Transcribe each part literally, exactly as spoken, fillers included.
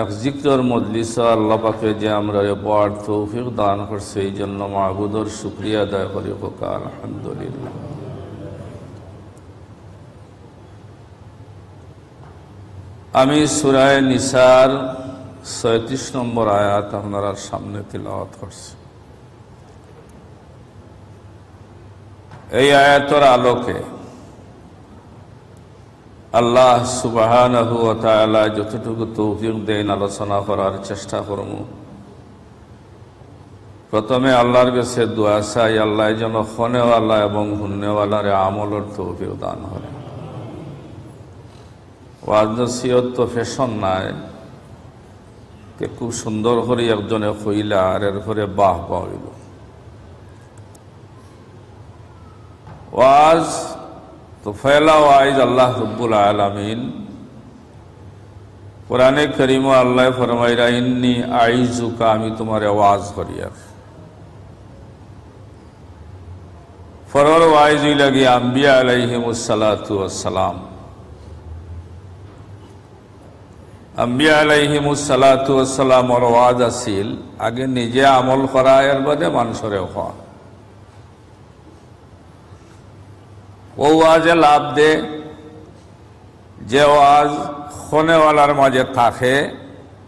এক জিকিরর মজলিসো আল্লাহ পাকে যে আমরারে বওয়ার তৌফিক দান করছে, এই জন্য মাবুদর শুকরিয়া আদায় করি, কউক্কা আলহামদুলিল্লাহ। আমি সূরায়ে নিসার ছয়ত্রিশ নম্বর আয়াত আপনারার সামনে তিলাওয়াত করছি। এই আয়াতর আলোকে আল্লাহ সুবহানাহু ওয়া তাআলা যতটুকু তৌফিক দেইন আলোচনা করার চেষ্টা করমু। প্রথমে আল্লাহর কাছে দোয়া চাই, আল্লাহ যেন হুননেওয়ালা এবং হুননেওয়ালারে আমলর তৌফিক দান করেন। ওয়াজ নসিহত তো ফ্যাশন নায়, তে খুব সুন্দর করি একজনে কইলা আর এরপরে বাহ বাহ অইল। ওয়াজ তো পয়লা ওয়াইজ আল্লাহ রব্বুল আলামিন কোরআনে করিমো আল্লাহ ফরমাইরা, "ইন্নী আইজুকা", আমি তুমারে ওয়াজ করিয়ার। পরর ওয়াইজ অইলা গিয়া আম্বিয়া আলাইহিমুস সালাতু ওয়াস সালাম। আম্বিয়া আলাইহিমুস সালাতু ওয়াস সালামর ওয়াজ আছিল আগে নিজে আমল করা, এর বাদে মানষরেও কওয়া। অউ ওয়াজে লাভ দে, যে ওয়াজ হুননেওয়ালার মাঝে থাকে,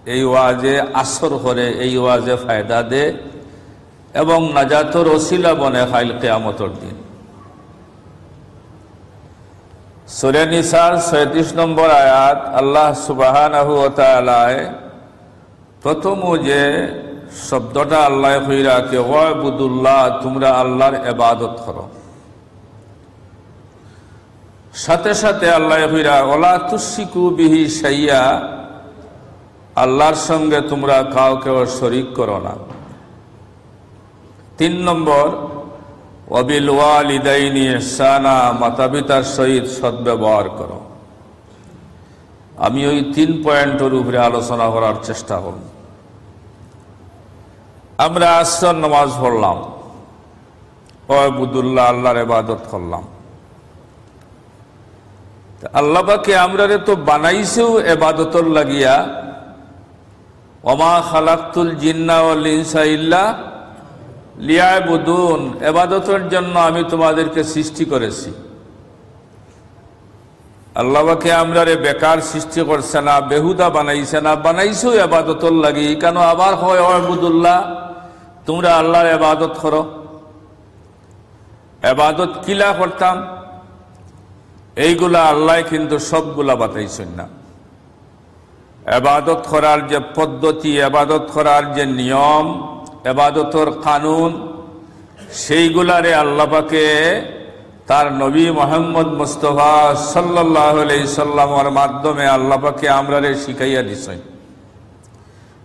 এই ওয়াজে আসর করে, এই ওয়াজে ফায়দা দে এবং নাজাতর ওসিলা বনে কাইল কিয়ামতর দিন। সূরা নিসার ছয়ত্রিশ নম্বর আয়াত, আল্লাহ সুবহানাহু ওয়া তাআলায় প্রথম যে শব্দটা আল্লাহ কইরা কে, "ওয়াবুদুল্লাহ", তুমরা আল্লাহর ইবাদত করো। সাথে সাথে আল্লাহ কইরা, "ওয়ালা তুশরিকু বিহি শাইয়া", আল্লাহর সঙ্গে তুমরা কাউকেও শরিক করো না। তিন নম্বর, "ওয়াবিল ওয়ালিদাইনি ইহসানা", মাতা পিতার সহিত সদ্ব্যবহার করো। আমি ওই তিন পয়েন্টর উপরে আলোচনা করার চেষ্টা করব। আমরা আসর নামাজ পড়লাম, ওয়াবুদুল্লাহ, আল্লাহর ইবাদত করলাম। তে আল্লাহ পাকে আমরারে তো বানাইছেও ইবাদতর লাগিয়া, "ওয়ামা খালাকতুল জিন্না ওয়াল ইনসা ইল্লা লিয়াবুদুন", ইবাদতর জন্য আমি তোমাদেরকে সৃষ্টি করেছি। আল্লাহ পাকে আমরারে বেকার সৃষ্টি করছে না, বেহুদা বানাইছে না, বানাইছেও ইবাদতর লাগি। কেন আবার কয়, "ওয়াবুদুল্লাহ", তুমরা আল্লাহর ইবাদত করো। ইবাদত কিলা করতাম, এইগুলা আল্লাহ কিন্তু সবগুলা বাতাইছইন না। ইবাদত করার যে পদ্ধতি, ইবাদত করার যে নিয়ম, ইবাদতর কানুন, সেইগুলারে আল্লাহ পাকে তার নবী মোহাম্মদ মুস্তফা সাল্লাল্লাহু আলাইহি সাল্লামর মাধ্যমে আল্লাহ পাকে আমরারে শিখাইয়া দিছইন।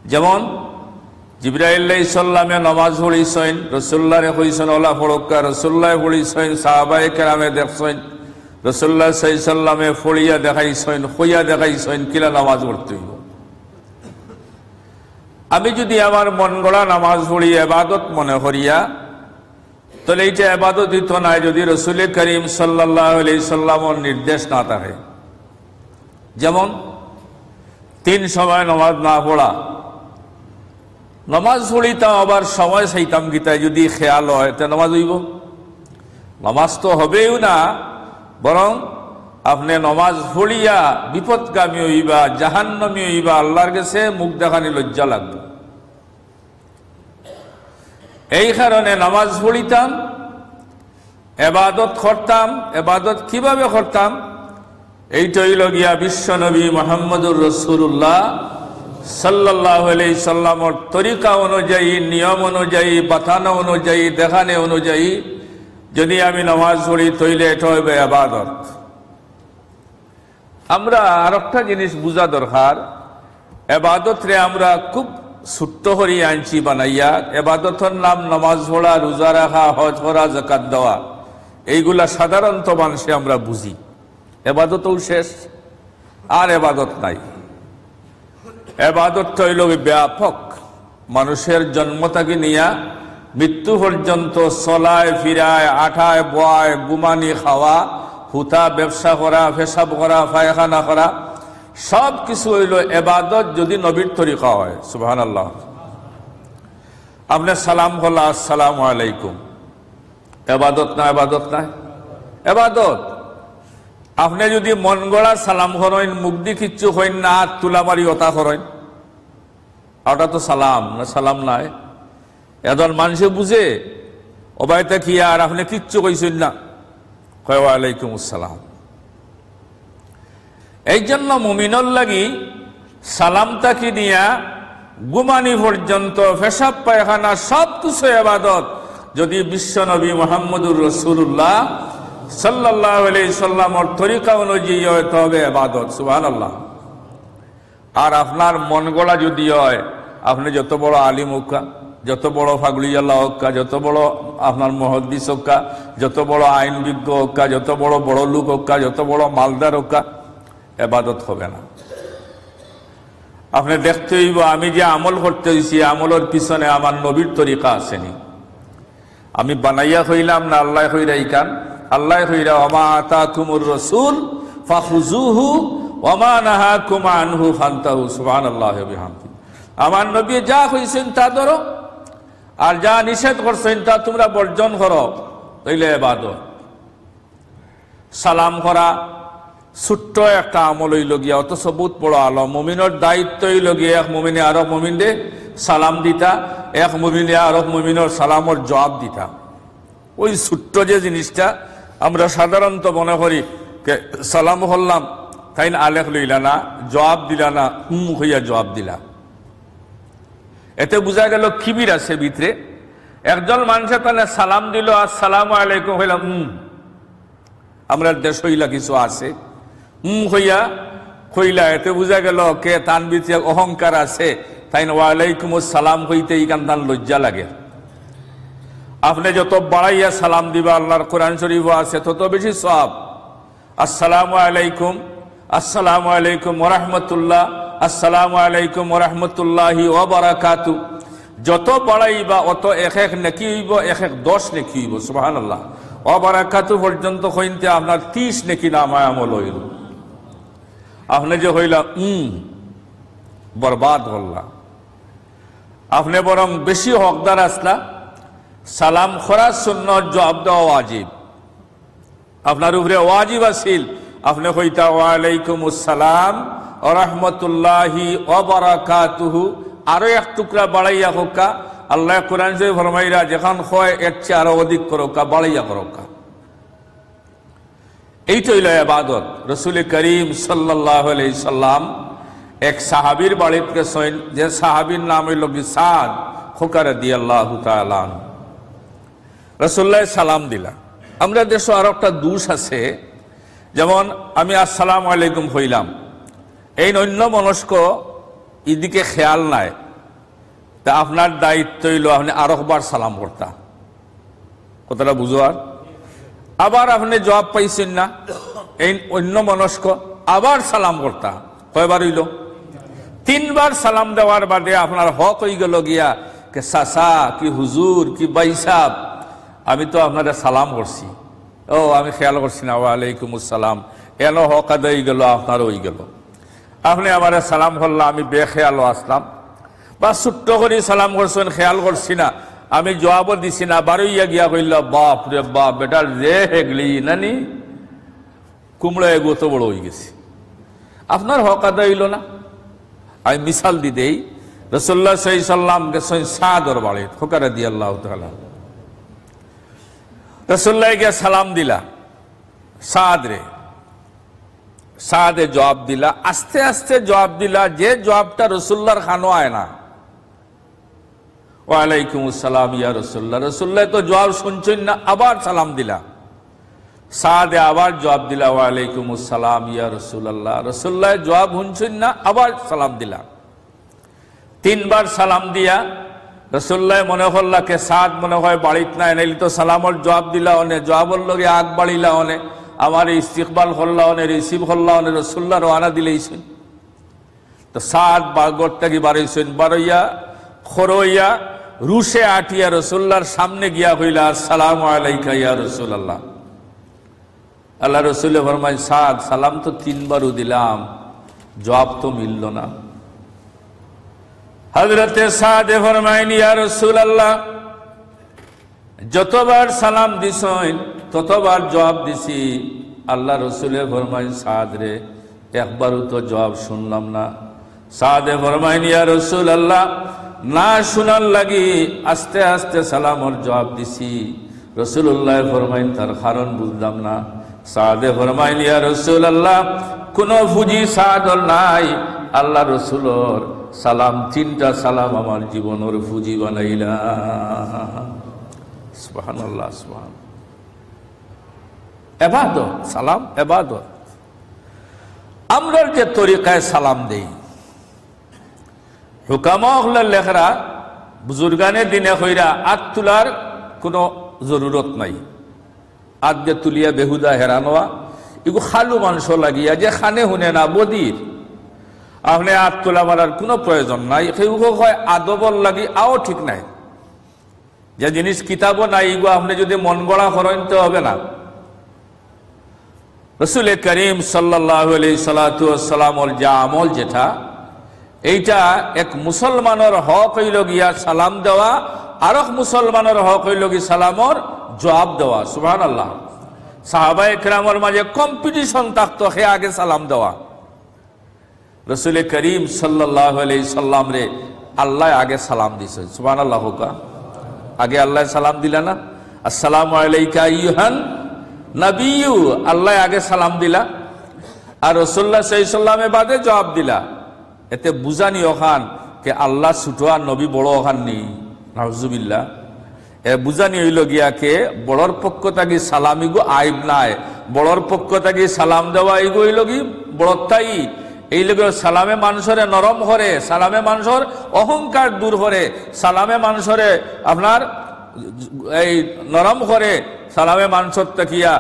যেমন জিব্রাইল আলাইহিস সালামে নমাজ পড়িছইন, রাসূলুল্লাহরে কইছইন, "ওলা পড়উক্কা", রাসূলুল্লাহে পড়িছইন, সাহাবায়ে কেরামে দেখছইন, রাসূলুল্লাহ সাল্লাল্লাহু আলাইহি সাল্লামে পড়িয়া দেখাইছইন, কইয়া দেখাইছইন, কিলা নমাজ পড়তে অইবো। আমি যুদি আমার মন গড়া নমাজ পড়ি, ইবাদত মনে করিয়া, তাহলে এইটা ইবাদত অইতো নায়, যুদি রসুলে করিম সাল্লাল্লাহু আলাইহি সাল্লামর নির্দেশ না থাকে। যেমন তিন সময় নমাজ না পড়া, নমাজ পড়িতাম আবার সময় চাইতাম কিতায়, যুদি খেয়াল হয়, তে নমাজ অইবো? নমাজ তো হবেও না, বরং আপনে নমাজ পড়িয়া বিপদগামী অইবা, জাহান্নামী অইবা, আল্লাহর গেছে মুখ দেখানি লজ্জা লাগবো। এই কারণে নামাজ পড়িতাম, এবাদত করতাম। এবাদত কিভাবে করতাম? এইটা অইল গিয়া বিশ্বনবী মোহাম্মদুর রাসূলুল্লাহ সাল্লাল্লাহু আলাইহি সাল্লামর তরিকা অনুযায়ী, নিয়ম অনুযায়ী, বাতানো অনুযায়ী, দেখানে অনুযায়ী যদি আমি নামাজ পড়ি, তাইলে এটা হইবে এবাদত। আমরা আরেকটা জিনিস বুঝা দরকার, এবাদতরে আমরা খুব ছোট্ট করি আনছি বানাইয়া। এবাদতর নাম নামাজ পড়া, রোজা রাখা, হজ করা, যাকাত দেওয়া, এইগুলা সাধারণত মানুষে আমরা বুঝি। এবাদতও শেষ, আর এবাদত নাই। এবাদতটা হইল ব্যাপক, মানুষের জন্ম থাকি নিয়া মৃত্যু পর্যন্ত চলায় ফিরায়, আটায় বওয়ায়, ঘুমানি খাওয়া, হুতা, ব্যবসা করা, পেশাব করা, পায়খানা করা, সব কিছু অইলো এবাদত, যদি নবীর তরিকা হয়। সুবহানাল্লাহ। আপনে সালাম করলা, "আসসালামু আলাইকুম", এবাদত না? এবাদত না? এবাদত। আপনে যদি মন গড়া সালাম করইন, মুখদি কিচ্ছু কইন না, আত তুলা মারি ওটা করইন, ওটা তো সালাম না? সালাম নায়। এজন মানষে বুঝে, "ও ভাই, তা কি আর আপনে কিচ্ছু কইছইন না?" কয়, "ওয়ালাইকুম আসসালাম।" এই জন্য মুমিনর লাগি সালাম থাকি নিয়া ঘুমানি পর্যন্ত, পেশাব পায়খানা সব কিছু এবাদত। যদি বিশ্ব নবী মোহাম্মদুর রসুলুল্লাহ সাল্লাল্লাহু আলাইহি সাল্লামর তরিকা অনুযায়ী হয়, তবে এবাদত। সুবহানাল্লাহ। আর আপনার মন গড়া যদি হয়, আপনে যত বড় আলিম হউক্কা, যত বড় ফাগড়িওয়ালা হউক্কা, যত বড় আপনার মুহাদ্দিস হউক্কা, যত বড় আইন বিজ্ঞ হউক্কা, যত বড় বড় লোক হউক্কা, যত বড় মালদার হউক্কা, এবাদত হবে না। আপনে দেখতে অইবো, আমি যে আমল করতে অইছি, আমলর পিছনে আমার নবীর তরিকা আছে নি? আমি বানাইয়া কইলাম না, আল্লায় কইরা ইখান? আল্লায় কইরা, "ওয়া মা আতাকুমুর রাসূল ফাখুযুহু ওয়া মা নাহাকুম আনহু ফান্তাহু।" সুবহানাল্লাহি ওয়া বিহামদিহি। আমার নবী যা কইছইন তা ধরো, আর যা নিষেধ করছইন তা তুমরা বর্জন করো, তাইলে এবাদত। সালাম করা ছোট্ট একটা আমল অইলো গিয়া, অথচ বউত বড় আমল। মুমিনর দায়িত্ব অইলো গিয়া এক মুমিনে আরক মুমিনরে সালাম দিতা, এক মুমিনে আরক মুমিনর সালামর জবাব দিতা। ওই ছোট্ট যে জিনিসটা আমরা সাধারণত মনে করি, কে সালাম করলাম, তাইন আলেক লইলা না, জবাব দিলা না, হুম কইয়া জবাব দিলা। এতে বুঝা গেল কিবির আছে ভিতরে। একজন মানষে তানে সালাম দিল, "আসসালামু আলাইকুম" কইলা, "হুম।" আমরার দেশো ইলা কিছু আছে, "হুম" কইয়া কইলা, এতে বুঝা গেল কে তান ভিতরে অহংকার আছে, তাইন "ওয়ালাইকুম আসসালাম" কইতে ইখান তান লজ্জা লাগে। আপনে যত বাড়াইয়া সালাম দিবা, আল্লাহর কোরআন শরীফও আছে, তত বেশি সওয়াব। "আসসালামু আলাইকুম, আসসালামু আলাইকুম ওয়া রাহমাতুল্লাহ, আসসালামু আলাইকুম ওয়া রাহমাতুল্লাহি ওয়া বারাকাতু।" যত বাড়াইবা, অত এক এক নেকি অইবো, এক এক দশ নেকি অইবো। সুবহানাল্লাহ। "ওয়া বারাকাতু" পর্যন্ত কইতে আপনার ত্রিশ নেকি নামায় আমল অইলো। আপনে যে কইলা, "উম", বরবাদ করলা। আপনে বরং বেশি হকদার আছলা। সালাম করা সুন্নত, জবাব দেওয়া ওয়াজিব। আপনার উপরে ওয়াজিব আছিল, আপনে কইতা, "ওয়ালাইকুম আসসালাম ওয়া রাহমাতুল্লাহি ওয়া বারাকাতুহু।" আরো এক টুকরা বাড়াইয়া কউক্কা। আল্লায় কোরআন শরীফো ফরমাইরা, যেখান কয় এর চেয়ে আরো অধিক করউক্কা, বাড়াইয়া করউক্কা। এইটা অইলো ইবাদত। রসুল করিম সাল্লাল্লাহু আলাইহি সাল্লাম এক সাহাবীর বাড়িত গেছইন, যে সাহাবীর নাম অইলো কি সাদ খোকা রাদিয়াল্লাহু তাআলা আনহু। রসুল্লায় সালাম দিলা। আমরার দেশো আরো একটা দোষ আছে, যেমন আমি "আসসালামু আলাইকুম" কইলাম, এইন অন্যমনস্ক, ইদিকে খেয়াল নাই, তে আপনার দায়িত্ব অইলো আপনে আরকবার সালাম করতা। কথাটা বুঝো আর? আবার আপনে জবাব পাইছইন না, এইন অন্যমনস্ক, আবার সালাম করতা। কয়বার অইলো? তিনবার সালাম দেওয়ার বাদে আপনার হক অইগেলো গিয়া, কে চাচা, কি হুজুর, কি ভাইসাব, আমি তো আপনারে সালাম করছি। ও, আমি খেয়াল করছি না, ওয়ালাইকুম আসসালাম। এনও হক আদায় অইগেলো, আপনারও অইগেলো। আপনে আমারে সালাম করলা, আমি বেখেয়ালও আছলাম, বা ছোট্ট করি সালাম করছইন, খেয়াল করছি না, আমি জবাবও দিছি না, বারইয়া গিয়া কইলা, "বাপ রে বাপ, বেটার যে হেগলি নানি, কুমড়া এগু অত বড় অইগেছে।" আপনার হক আদায় অইলো না। আমি মিসাল দি দেই, রসুল্লাহ সাল্লাল্লাহু আলাইহি সাল্লাম গেছইন সাদর বাড়িত, খোকা রাদিয়াল্লাহু তাআলা। রসুল্লায় গিয়া সালাম দিলা সাদরে, সাদে জবাব দিলা, আস্তে আস্তে জবাব দিলা, যে জবাবটা রসুল্লার কানো আয় না। "ওয়ালাইকুম আসসালাম ইয়া রাসূলুল্লাহ।" রাসূলুল্লাহ তো জবাব হুনছইন না, আবার সালাম দিলা। সাদে আবার জবাব দিলা, "ওয়ালাইকুম আসসালাম ইয়া রাসূলুল্লাহ।" রাসূলুল্লাহ জবাব হুনছইন না, আবার সালাম দিলা। তিনবার সালাম দিয়া রাসূলুল্লাহ মনে করলা কে সাদ মনে হয় বাড়িত নাই, নাইলে তো সালামর জবাব দিলা অনে, জবাবর লগে আগ বাড়িলা অনে, আমারে ইস্তিকবাল করলা অনে, রিসিভ করলা অনে, রাসূলুল্লাহ রওয়ানা দিলাইছইন। তো সাদ বা-, ঘর থাকি বারইছইন, বারইয়া, খরইয়া, রুশে আটিয়া রাসূলুল্লাহর সামনে গিয়া কইলা, "আসসালামু আলাইকা ইয়া রাসূলুল্লাহ।" আল্লাহর রাসূলে ফরমাইন, "সাদ, সালাম তো তিনবারও দিলাম, জবাব তো মিলল না। হযরতে সাদে ফরমাইন, ইয়া রাসূলুল্লাহ, যতবার সালাম দিছইন, ততবার জবাব দিছি। আল্লার রসুলে ফরমাইন, সাদ রে, একবারও তো জবাব শুনলাম না। সাদে ফরমাইন, ইয়া রাসূলুল্লাহ, না শুনার লাগি আস্তে আস্তে সালামর জবাব দিছি। রাসূলুল্লায় ফরমাইন, তার কারণ বুঝলাম না। সাদে ফরমাইন, ইয়া রাসূলুল্লাহ, কুনু ফুজি সাদর নাই, আল্লার রসুলর সালাম, তিনটা সালাম আমার জীবনর ফুজি বানাইলা। সুবহানাল্লাহ, সুবহান। এবাদত, সালাম এবাদত। আমরার যে তরিকায় সালাম দেই, হুকামা অকলে লেখরা, বুজুর্গানে দিনে কইরা, আত তুলার কুনু জরুরত নাই। আত যে তুলিয়া বেহুদা হেরান অওয়া, ইগু খালু মানষর লাগিয়া, যে কানে হুনে না, বধির। আপনে আত তুলা মারার কুনু প্রয়োজন নাই। কেউ কেউ কয় আদবর লাগি, অউ ঠিক নাই। যে জিনিস কিতাবো নাই, ইগু আপনে যুদি মন গড়া করইন, তে অইবে না। রসুলে করিম সাল্লাল্লাহু আলাইহি সালাতু ওয়াসসালামর যে আমল যেটা, এইটা এক মুসলমানর হক অইলো গিয়া সালাম দেওয়া, আরক মুসলমানর হক অইলো গি সালামর জবাব দেওয়া। সুবহানাল্লাহ। সাহাবায়ে কেরামর মাঝে competition থাকতো, কে আগে সালাম দেওয়া। রসুলে করিম সাল্লাল্লাহু আলাইহি সাল্লামরে আল্লায় আগে সালাম দিছইন। সুবহানাল্লাহ কউক্কা। আগে আল্লায় সালাম দিলা না? আসসালামু আলাইকা আইয়ুহান নাবিয়্যু, আল্লায় আগে সালাম দিলা, আর রাসূলুল্লাহ সাল্লাল্লাহু আলাইহি সাল্লামে বাদে জবাব দিলা। এতে বুঝানি অখান কে আল্লাহ ছুটো আর নবী বড় অখান নি? নাউজুবিল্লাহ। এ বুঝানি অইলো গিয়া কে বড়র পক্ষ থাকি সালাম ইগু আইব নায়, বড়র পক্ষ থাকি সালাম দেওয়া ইগু অইলো গি বড়ত্বাই। এই লগে সালামে মানষরে নরম করে, সালামে মানষর অহংকার দূর করে, সালামে মানষরে আপনার এই নরম করে, সালামে মানষর থাকিয়া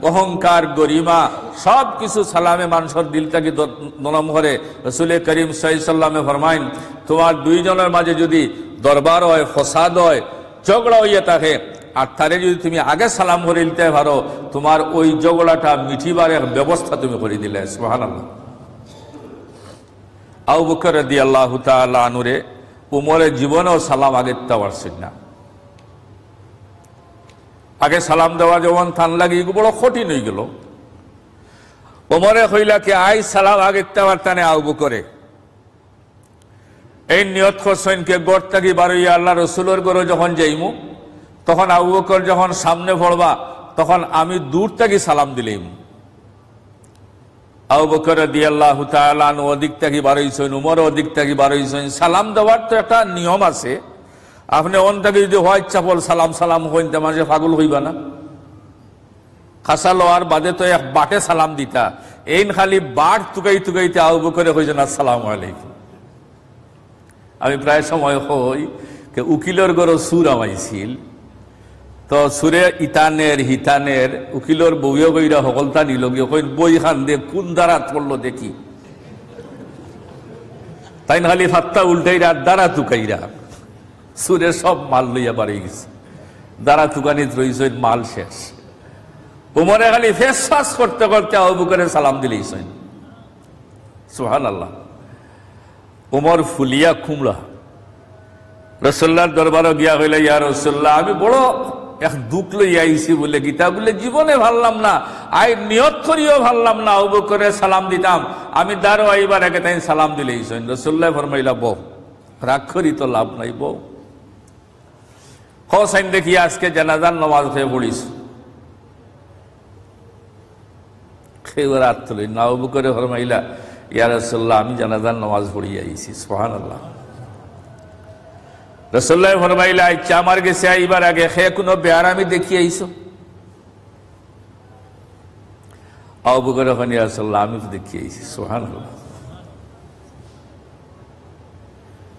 অহংকার, গরিমা, সব কিছু সালামে মানষর দিল থাকি দ-, নরম করে। রসুলে করিম সাল্লাল্লাহু আলাইহি সাল্লামে ফরমাইন, তুমার দুইজনর মাঝে যুদি দরবার অয়, ফসাদ অয়, ঝগড়া অইয়া থাকে, আর তারে যুদি তুমি আগে সালাম করিলিতে পারো, তুমার ওই ঝগড়াটা মিটিবার এক ব্যবস্থা তুমি করি দিলে। সুবহানাল্লাহ। আবু বকর রাদিয়াল্লাহু তাআলা আনহুরে উমরে জীবনেও সালাম আগে দিতা পারছইন না। আগে সালাম দেওয়া যেমন তান লাগি ইগু বড় কঠিন অইগেলো। উমরে কইলা কে, আইজ সালাম আগে দিতা পারতা নায় আবু বকরে। এইন নিয়ত করছইন কে ঘর থাকি বারইয়া আল্লার রসুলর ঘরো যখন যাইমু, তখন আবু বকর যখন সামনে পড়বা, তখন আমি দূর থাকি সালাম দিলাইমু। আবু বকর রাদিয়াল্লাহু তাআলা আনহু ওদিক থাকি বারইছইন, উমর ওদিক থাকি বারইছইন। সালাম দেওয়ার তো একটা নিয়ম আছে। আপনে অন থাকি যুদি white chapel সালাম সালাম কইন, তে মানষে পাগল কইবা না? কাছা লওয়ার বাদে তো এক বাটে সালাম দিতা, এইন খালি বাট তুকাই তুকাইতে আবু বকরে কইছইন, আসসালামু আলাইকুম। আমি প্রায় সময় কই যে উকিলর ঘরো চুর হামাইছিল, তো চুরে ইতানের হিতানের, উকিলর বউয়ে কইরা হকলতা নিলো গিয়া, কইন, বই খান দে, কুন ধারাত পড়লো দেখি। তাইন খালি ফাত্তা উল্টাইরা আর ধারা তুকাইরা। চুরে সব মাল লইয়া বারইগেছে। ধারা তুকানিত রইছইন, মাল শেষ। উমরে খালি ফেস ফাস করতে করতে আবু বকরে সালাম দিলাইছইন। সুবহানাল্লাহ। উমর ফুলিয়া কুমড়া। রসুলুল্লাহর দরবারো গিয়া কইলা, ইয়া রাসূলুল্লাহ, আমি বড় এক দুখ লইয়া আইছি বুলে, কিতা বুলে, জীবনে পারলাম না, আইজ নিয়ত করিও পারলাম না আবু বকরে সালাম দিতাম। আমি দারো আইবার আগে তাইন সালাম দিলাইছইন। রসুলুল্লায় ফরমাইলা, বও, রাগ করি তো লাভ নাই, বও। কও চাইন দেখি, আজকে জানাজার নামাজ কে পড়িছো? কেউ আর আত তুলইন না। আবু বকরে ফরমাইলা, ইয়া রাসূলুল্লাহ, আমি জানাজার নামাজ পড়িয়া আইছি। সুবহানাল্লাহ। রসুলুল্লায় ফরমাইলা, আইচ্ছা, আমার গেছে আইবার আগে কে কুনু বেয়ারামি দেখিয়া আইছো? আবু বকরে কইন, ইয়া রাসূলুল্লাহ, আমি তো দেখিয়া আইছি। সুবহানাল্লাহ।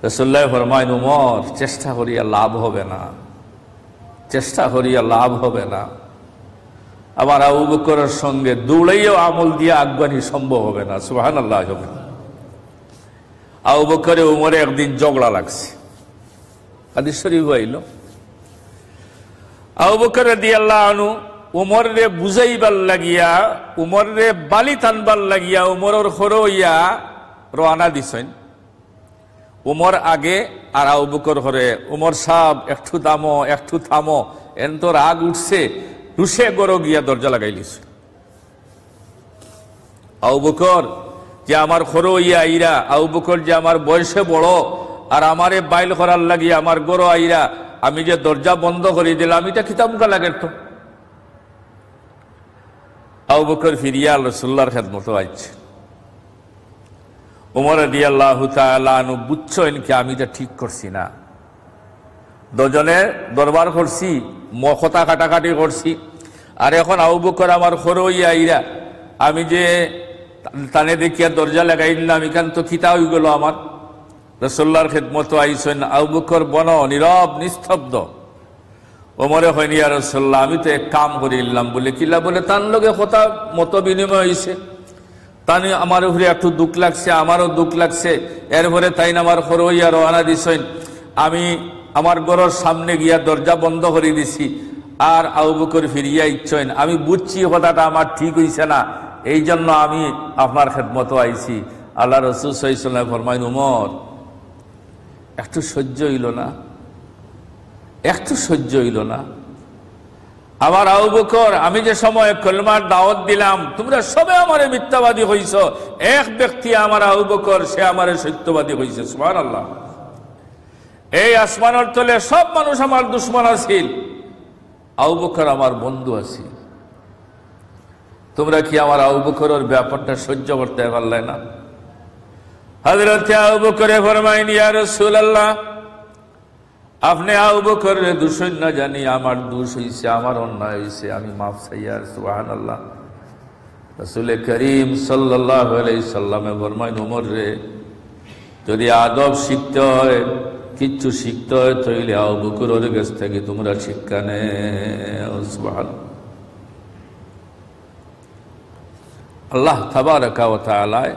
রসুলুল্লায় ফরমাইন, উমর, চেষ্টা করিয়া লাভ হবে না, চেষ্টা করিয়া লাভ হবে না। আবার আবু বকরের সঙ্গে দৌড়াইয়াও আমল দিয়া আগুয়ানি সম্ভব হবে না। সুবহানাল্লাহ। আবু বকরে উমরে একদিন ঝগড়া লাগছে, হাদিস শরীফ আইলো। আবু বকর রাদিয়াল্লাহু আনহু উমররে বুঝাইবার লাগিয়া, উমররে বালি টানবার লাগিয়া, উমরর খরো অইয়া রওয়ানা দিছইন। উমর আগে আর আবু বকর হরে, "উমর সাব, একটু থামো, একটু থামো।" এন তো রাগ উঠছে, রুশে ঘরো গিয়া দরজা লাগাইলিছে। আবু বকর যে আমার হরো অইয়া আইরা, আবু বকর যে আমার বয়সে বড়, আর আমারে বাইল করার লাগি আমার ঘরো আইরা, আমি যে দরজা বন্ধ করি দিলাম, ইটা কিতা মুখা লাগের তো? আবু বকর ফিরিয়া রসুল্লার খেদমতো আইছে। উমর রাদিয়াল্লাহু তাআলা আনহু বুঝছইন কি, আমি ইটা ঠিক করছি না। দুজনে দরবার করছি, ম-, কথা কাটাকাটি করছি, আর এখন আবু বকর আমার হরো অইয়া আইরা, আমি যে তানে দেখিয়া দরজা লাগাই দিলাম, ইখান তো কিতা অইগেল আমার? রসুল্লার খেদমতো আইছইন, আবু বকর বনো নীরব নিস্তব্ধ। ওমরে কইন, "ইয়া রাসূলুল্লাহ, আমি তো এক কাম করিলাম।" বলে, "কিলা?" বলে, "তান লগে কথা মত বিনিময় অইছে, তান আমার উপরে একটু দুখ লাগছে, আমারও দুখ লাগছে, এরপরে তাইন আমার হরো অইয়া রওয়ানা দিছইন, আমি আমার ঘরর সামনে গিয়া দরজা বন্ধ করি দিছি, আর আবু বকর ফিরিয়া আইছইন, আমি বুঝছি কথাটা আমার ঠিক অইছে না, এই জন্য আমি আপনার খেদমতো আইছি।" আল্লার রসুল সাল্লাল্লাহু আলাইহি ওয়াসাল্লাম ফরমাইন, "উমর, একটু সহ্য অইল না, একটু সহ্য অইল না? আমার আবু বকর, আমি যে সময় কলমার দাওয়াত দিলাম, তোমরা সবে আমারে মিথ্যাবাদী কইছো, এক ব্যক্তি আমার আবু বকর, সে আমারে সত্যবাদী কইছে।" সুবহানাল্লাহ। এই আসমানর তলে সব মানুষ আমার দুশমন আছিল, আবু বকর আমার বন্ধু আছিল। তোমরা কি আমার আবু বকরর ব্যাপারটা সহ্য করতে পারলে না? হযরতে আবু বকরে ফরমাইন, "ইয়া রাসূলুল্লাহ, আপনে আবু বকররে দুষইন না জানি, আমার দুষ অইছে, আমার অন্যায় অইছে, আমি মাফ চাইয়ার।" সুবহানাল্লাহ। রাসূলে করিম সাল্লাল্লাহু আলাইহি সাল্লামে ফরমাইন, "উমর রে, যদি আদব শিখতে হয়, কিচ্ছু শিখতে হয়, তাইলে আবু বকরর গেছ থাকি তোমরা শিক্ষা নেও।" সুবহানাল্লাহ। আল্লাহ তাবারাকা ওয়া তাআলায়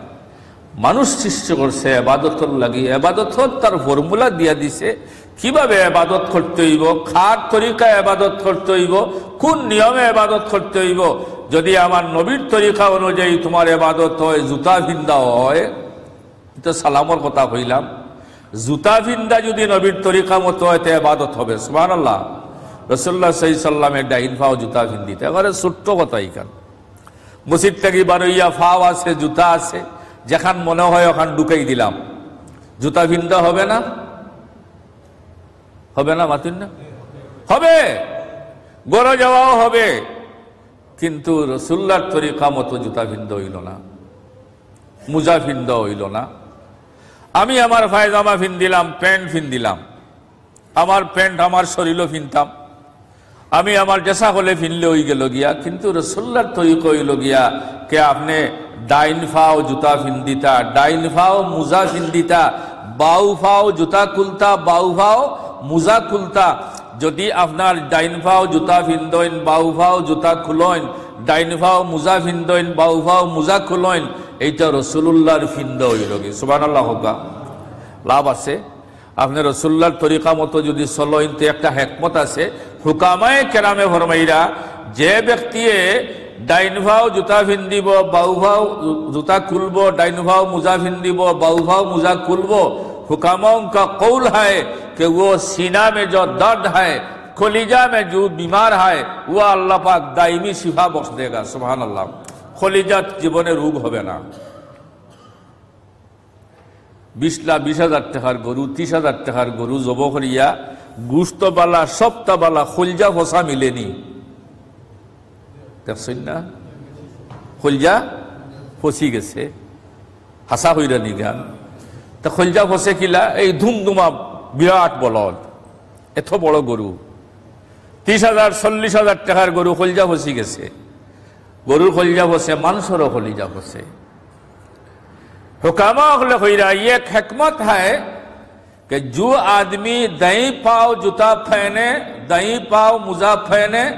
মানুষ সৃষ্টি করছে এবাদতর লাগি, এবাদতর তার formula দিয়া দিছে, কিভাবে এবাদত করতে অইবো, কার তরিকায় এবাদত করতে অইবো, কোন নিয়মে এবাদত করতে অইবো। যদি আমার নবীর তরিকা অনুযায়ী তোমার এবাদত হয়, জুতা ফিন্দা হয়, তো সালামর কথা কইলাম, জুতা ফিন্দা যদি নবীর তরিকা মতো হয়, তে এবাদত হবে। সুবহানাল্লাহ। রাসূলুল্লাহ সাল্লাল্লাহু আলাইহি সাল্লামে ডাইন পাও জুতা ফিন্দিতা, একেবারে ছোট্ট কথা ইখান। মসজিদ থাকি বারইয়া পাও আছে, জুতা আছে, যেখান মনে হয় ওখান ঢুকাই দিলাম, জুতা ফিন্দা হবে না? হবে না, মাতুন না? হবে, ঘরো যাওয়াও হবে, কিন্তু রসুল্লার তরিকা মতো জুতা ফিন্দা অইল না, মুজা ফিন্দা অইল না। আমি আমার পায়জামা ফিন্দিলাম, প্যান্ট ফিন্দিলাম, আমার প্যান্ট আমার শরীরও ফিনতাম, আমি আমার ড্রেসা হলে ফিনলে অইগেল গিয়া, কিন্তু রসুল্লার তরিকা অইল গিয়া কে আপনে ডাইন পাও জুতা ফিন্দিতা, ডাইন পাও মুজা ফিন্দিতা, বাউ পাও জুতা খুলতা, বাউ পাও মুজা খুলতা। যদি আপনার ডাইন পাও জুতা ফিন্দইন, বাউ পাও জুতা খুলইন, ডাইন পাও মুজা ফিন্দইন, বাউ পাও মুজা খুলইন, এইটা রসুলুল্লাহর ফিন্দা অইল গি। সুবহানাল্লাহ কউক্কা। লাভ আছে। আপনে রসুল্লার তরিকা মতো যদি চলইন, তে একটা হেকমত আছে। হুকামায়ে কেরামে ফরমাইরা, যে ব্যক্তিয়ে ডাইন পাও জুতা ফিন্দিবো, বাউ পাও জু-, জুতা খুলবো, ডাইন পাও মুজা ফিন্দিবো, বাউ পাও মুজা খুলবো, হুকামাউন কা কৌল হায় কে ও সিনা মে জো দর্দ হায়, কলিজা মে জো বিমার হায়, ও আল্লাহ পাক দাইমি শিফা বখশ দেগা। সুবহানাল্লাহ। কলিজাত জীবনে রোগ হবে না। বিশ লাখ, বিশ হাজার টেকার গরু, ত্রিশ হাজার টেকার গরু জবো করিয়া, গুস্ত বালা, সবটা বালা, কইলজা ফসা মিলেনি। দেখছইন না? কইলজা ফসি গেছে। হাছা কইরা নি গান। তা কইলজা ফসে কিলা? এই ধুমধুমা বিরাট বলদ। এত বড় গরু। ত্রিশ হাজার, চল্লিশ হাজার টেকার গরু কইলজা ফসি গেছে। গরুর কইলজা ফসে, মানষরও কইলজা ফসে। হুকামা অকলে কইরা, "یہ ایک حکمت ہے کہ جو آدمی دائیں پاؤں جوتا پہنے، دائیں پاؤں موزہ پہنے،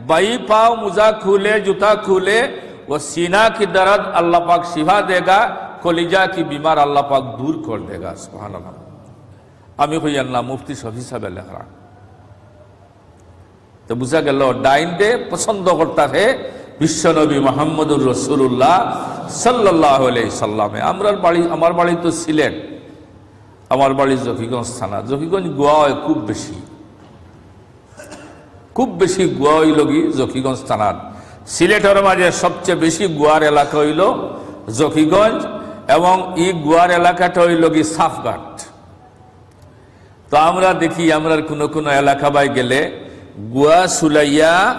بائیں پاؤں موزہ کھولے، جوتا کھولے، وہ سینہ کی درد اللہ پاک شفا دے گا، کلیجہ کی بیمار اللہ پاک دور کر دے گا۔" سبحان اللہ۔ আমি কইয়ার না, মুফতি শফি সাহেবে লেখরা। তো বুঝা গেল, ডাইনরে পছন্দ করতা হে বিশ্বনবী মোহাম্মদুর রাসূলুল্লাহ সাল্লাল্লাহু আলাইহি সাল্লামে। আমরার বাড়ি, আমার বাড়ি তো সিলেট, আমার বাড়ি জকিগঞ্জ থানা। জকিগঞ্জ গুয়া অয় খুব বেশি, খুব বেশি গুয়া অইলগি জকিগঞ্জ থানাত। সিলেটর মাঝে সবচেয়ে বেশি গুয়ার এলাকা অইলো জকিগঞ্জ, এবং ই গুয়ার এলাকাটা অইলগি সাফঘাট। তো আমরা দেখি, আমরার কুনু কুনু এলাকা বায় গেলে গুয়া সুলাইয়া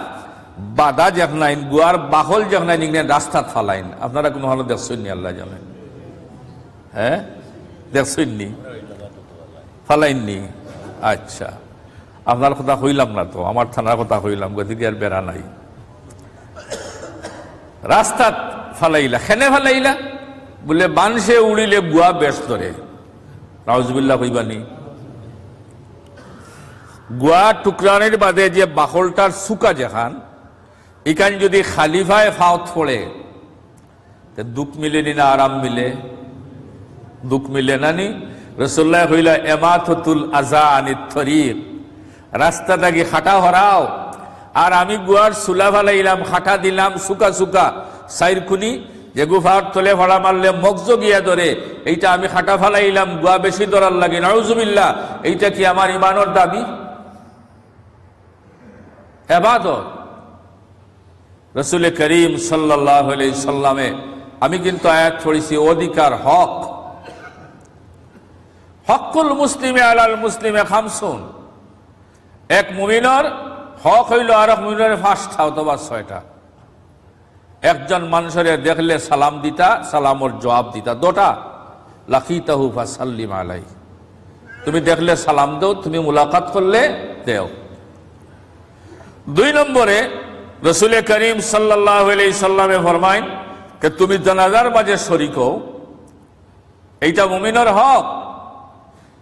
বাদা যেখানাইন, গুয়ার বাকল যেখানাইন, ইখান রাস্তাত ফালাইন। আপনারা কুনুখানো দেখছইন নি? আল্লায় জানে। হ্যাঁ, দেখছইন নি? ফালাইন নি? আচ্ছা, আপনার কথা কইলাম না তো, আমার থানার কথা কইলাম, গতিকে আর বেড়া নাই। রাস্তাত ফালাইলা, কেনে ফালাইলা? বুলে, "বানশে উড়িলে গুয়া বেশ ধরে।" নাউজুবিল্লাহ কইবা নি? গুয়া টুকরানির বাদে যে বাকলটার চুকা যেখান, ইখান যদি খালি পায়ে ফাওত পড়ে, তে দুখ মিলে নি না আরাম মিলে? দুখ মিলে না নি? রাসুলুল্লায় কইলা, "এমাতাতুল আযা আনিত তরিক।" রাস্তা থাকি কাটা হরাও। আর আমি গুয়ার চুলা ফালাইলাম, কাটা দিলাম চুকা চুকা, চাইর কুনি, যেগু পাওর তলে ফাড়া মারলে মগজ গিয়া ধরে, এইটা আমি কাটা ফালাইলাম গুয়া বেশি ধরার লাগি। নাউজুবিল্লাহ, এইটা কি আমার ইমানর দাবি? এবাদত। রসুল করিম সাল্লাল্লাহু আলাইহি সাল্লামে, আমি কিন্তু আয়াত পড়ছি, অধিকার, হক। হক্কুল মুসলিমি আলাল মুসলিমে খামসুন। এক মুমিনর হক অইলো আরক মুমিনরে পাঁচটা অথবা ছয়টা। একজন মানষরে দেখলে সালাম দিতা, সালামর জুয়াব দিতা। দুটা, লাকিতাহু ফাসাল্লিম আলাইহি। তুমি দেখলে সালাম দেও, তুমি মুলাকাত করলে দেও। দুই নম্বরে, রসুলে করিম সাল্লাল্লাহু আলাইহি সাল্লামে ফরমাইন যে তুমি জানাজার মাঝে শরিক হও, এইটা মুমিনর হক।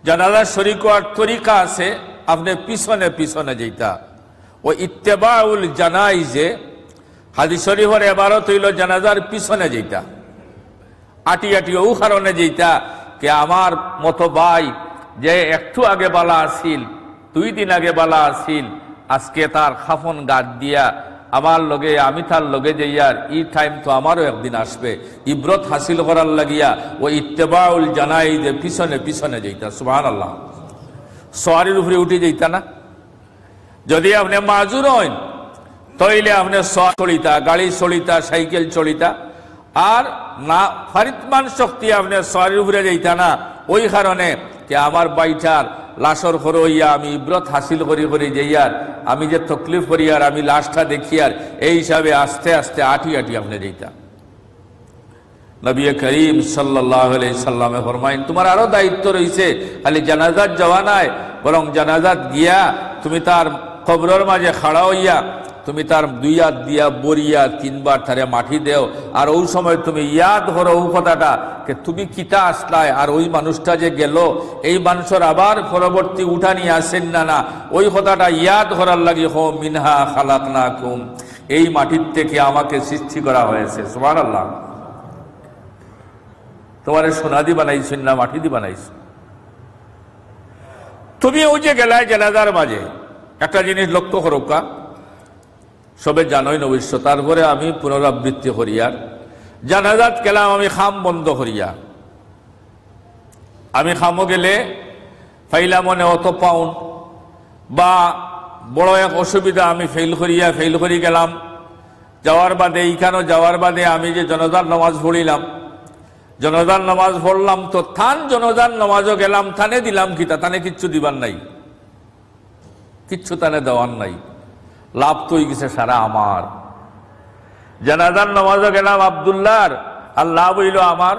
জানাজার শরিক হওয়ার তরিকা আছে, আপনে পিছনে পিছনে যাইতা। ও ইত্তেবাউল জানাইজে, হাদিস শরিফর এবারত অইলো জানাজার পিছনে যাইতা, আটি আটি অউ কারণে যাইতা, কে আমার মতো ভাই যে একটু আগে বালা আছিল, দুই দিন আগে বালা আছিল, আজকে তার কাফন গাত দিয়া আমার লগে, আমি তার লগে যাইয়ার, ই টাইম তো আমারও একদিন আসবে। ইবরত হাসিল করার লাগিয়া ও ইত্তেবাউল জানাইজে পিছনে পিছনে যাইতা। সুবহানাল্লাহ। সওয়ারির উপরে উঠি যাইতা না। যদি আপনে মাজুর অইন, তাইলে আপনে সওয়ারি চড়িতা, গাড়ি চড়িতা, সাইকেল চড়িতা, আর না ফারিতমান শক্তি আপনে সওয়ারির উপরে যাইতা না। ওই কারণে কে আমার ভাইটার লাশর খরো অইয়া আমি ইবরত হাসিল করি করি যাইয়ার, আমি যে তকলিফ করিয়ার, আমি লাশটা দেখিয়ার, এই হিসাবে আস্তে আস্তে আটি আটি আপনে যাইতা। নবী করিম সাল্লাল্লাহু আলাইহি সাল্লামে ফরমাইন, তুমার আরো দায়িত্ব রইছে, খালি জানাজাত যাওয়া নায়, বরং জানাজাত গিয়া তুমি তার কবরর মাঝে খাড়া অইয়া তুমি তার দুই আত দিয়া বরিয়া তিনবার তারে মাটি দেও। আর অউ সময় তুমি ইয়াদ করো অউ কথাটা, কে তুমি কিতা আছলায়, আর ওই মানুষটা যে গেল, এই মানুষর আবার পরবর্তী উঠানি আছেন না, না, ওই কথাটা ইয়াদ করার লাগি, কও, "মিনহা খালাকনাকুম", এই মাটির থেকে আমাকে সৃষ্টি করা হয়েছে। সুবহানাল্লাহ। তোমারে সোনা দি বানাইছইন না মাটি দি বানাইছইন? তুমি ওই যে গেলায় জানাজার মাঝে, একটা জিনিস লক্ষ্য করউক্কা, সবে জানইন অবশ্য, তারপরে আমি পুনরাবৃত্তি করিয়ার, জানাজাত গেলাম আমি কাম বন্ধ করিয়া। আমি কামো গেলে পাইলাম অনে অত পাউন্ড বা বড় এক অসুবিধা, আমি ফেইল করিয়া, ফেইল করি গেলাম। যাওয়ার বাদে, ইখানো যাওয়ার বাদে আমি যে জানাজার নামাজ পড়িলাম, জানাজার নামাজ পড়লাম, তো তান জানাজার নামাজও গেলাম, তানে দিলাম কিতা? তানে কিচ্ছু দিবার নাই, কিচ্ছু তানে দেওয়ার নাই। লাভ তো অই গেছে সারা আমার। জানাজার নামাজও গেলাম আব্দুল্লাহর, আর লাভ অইলো আমার।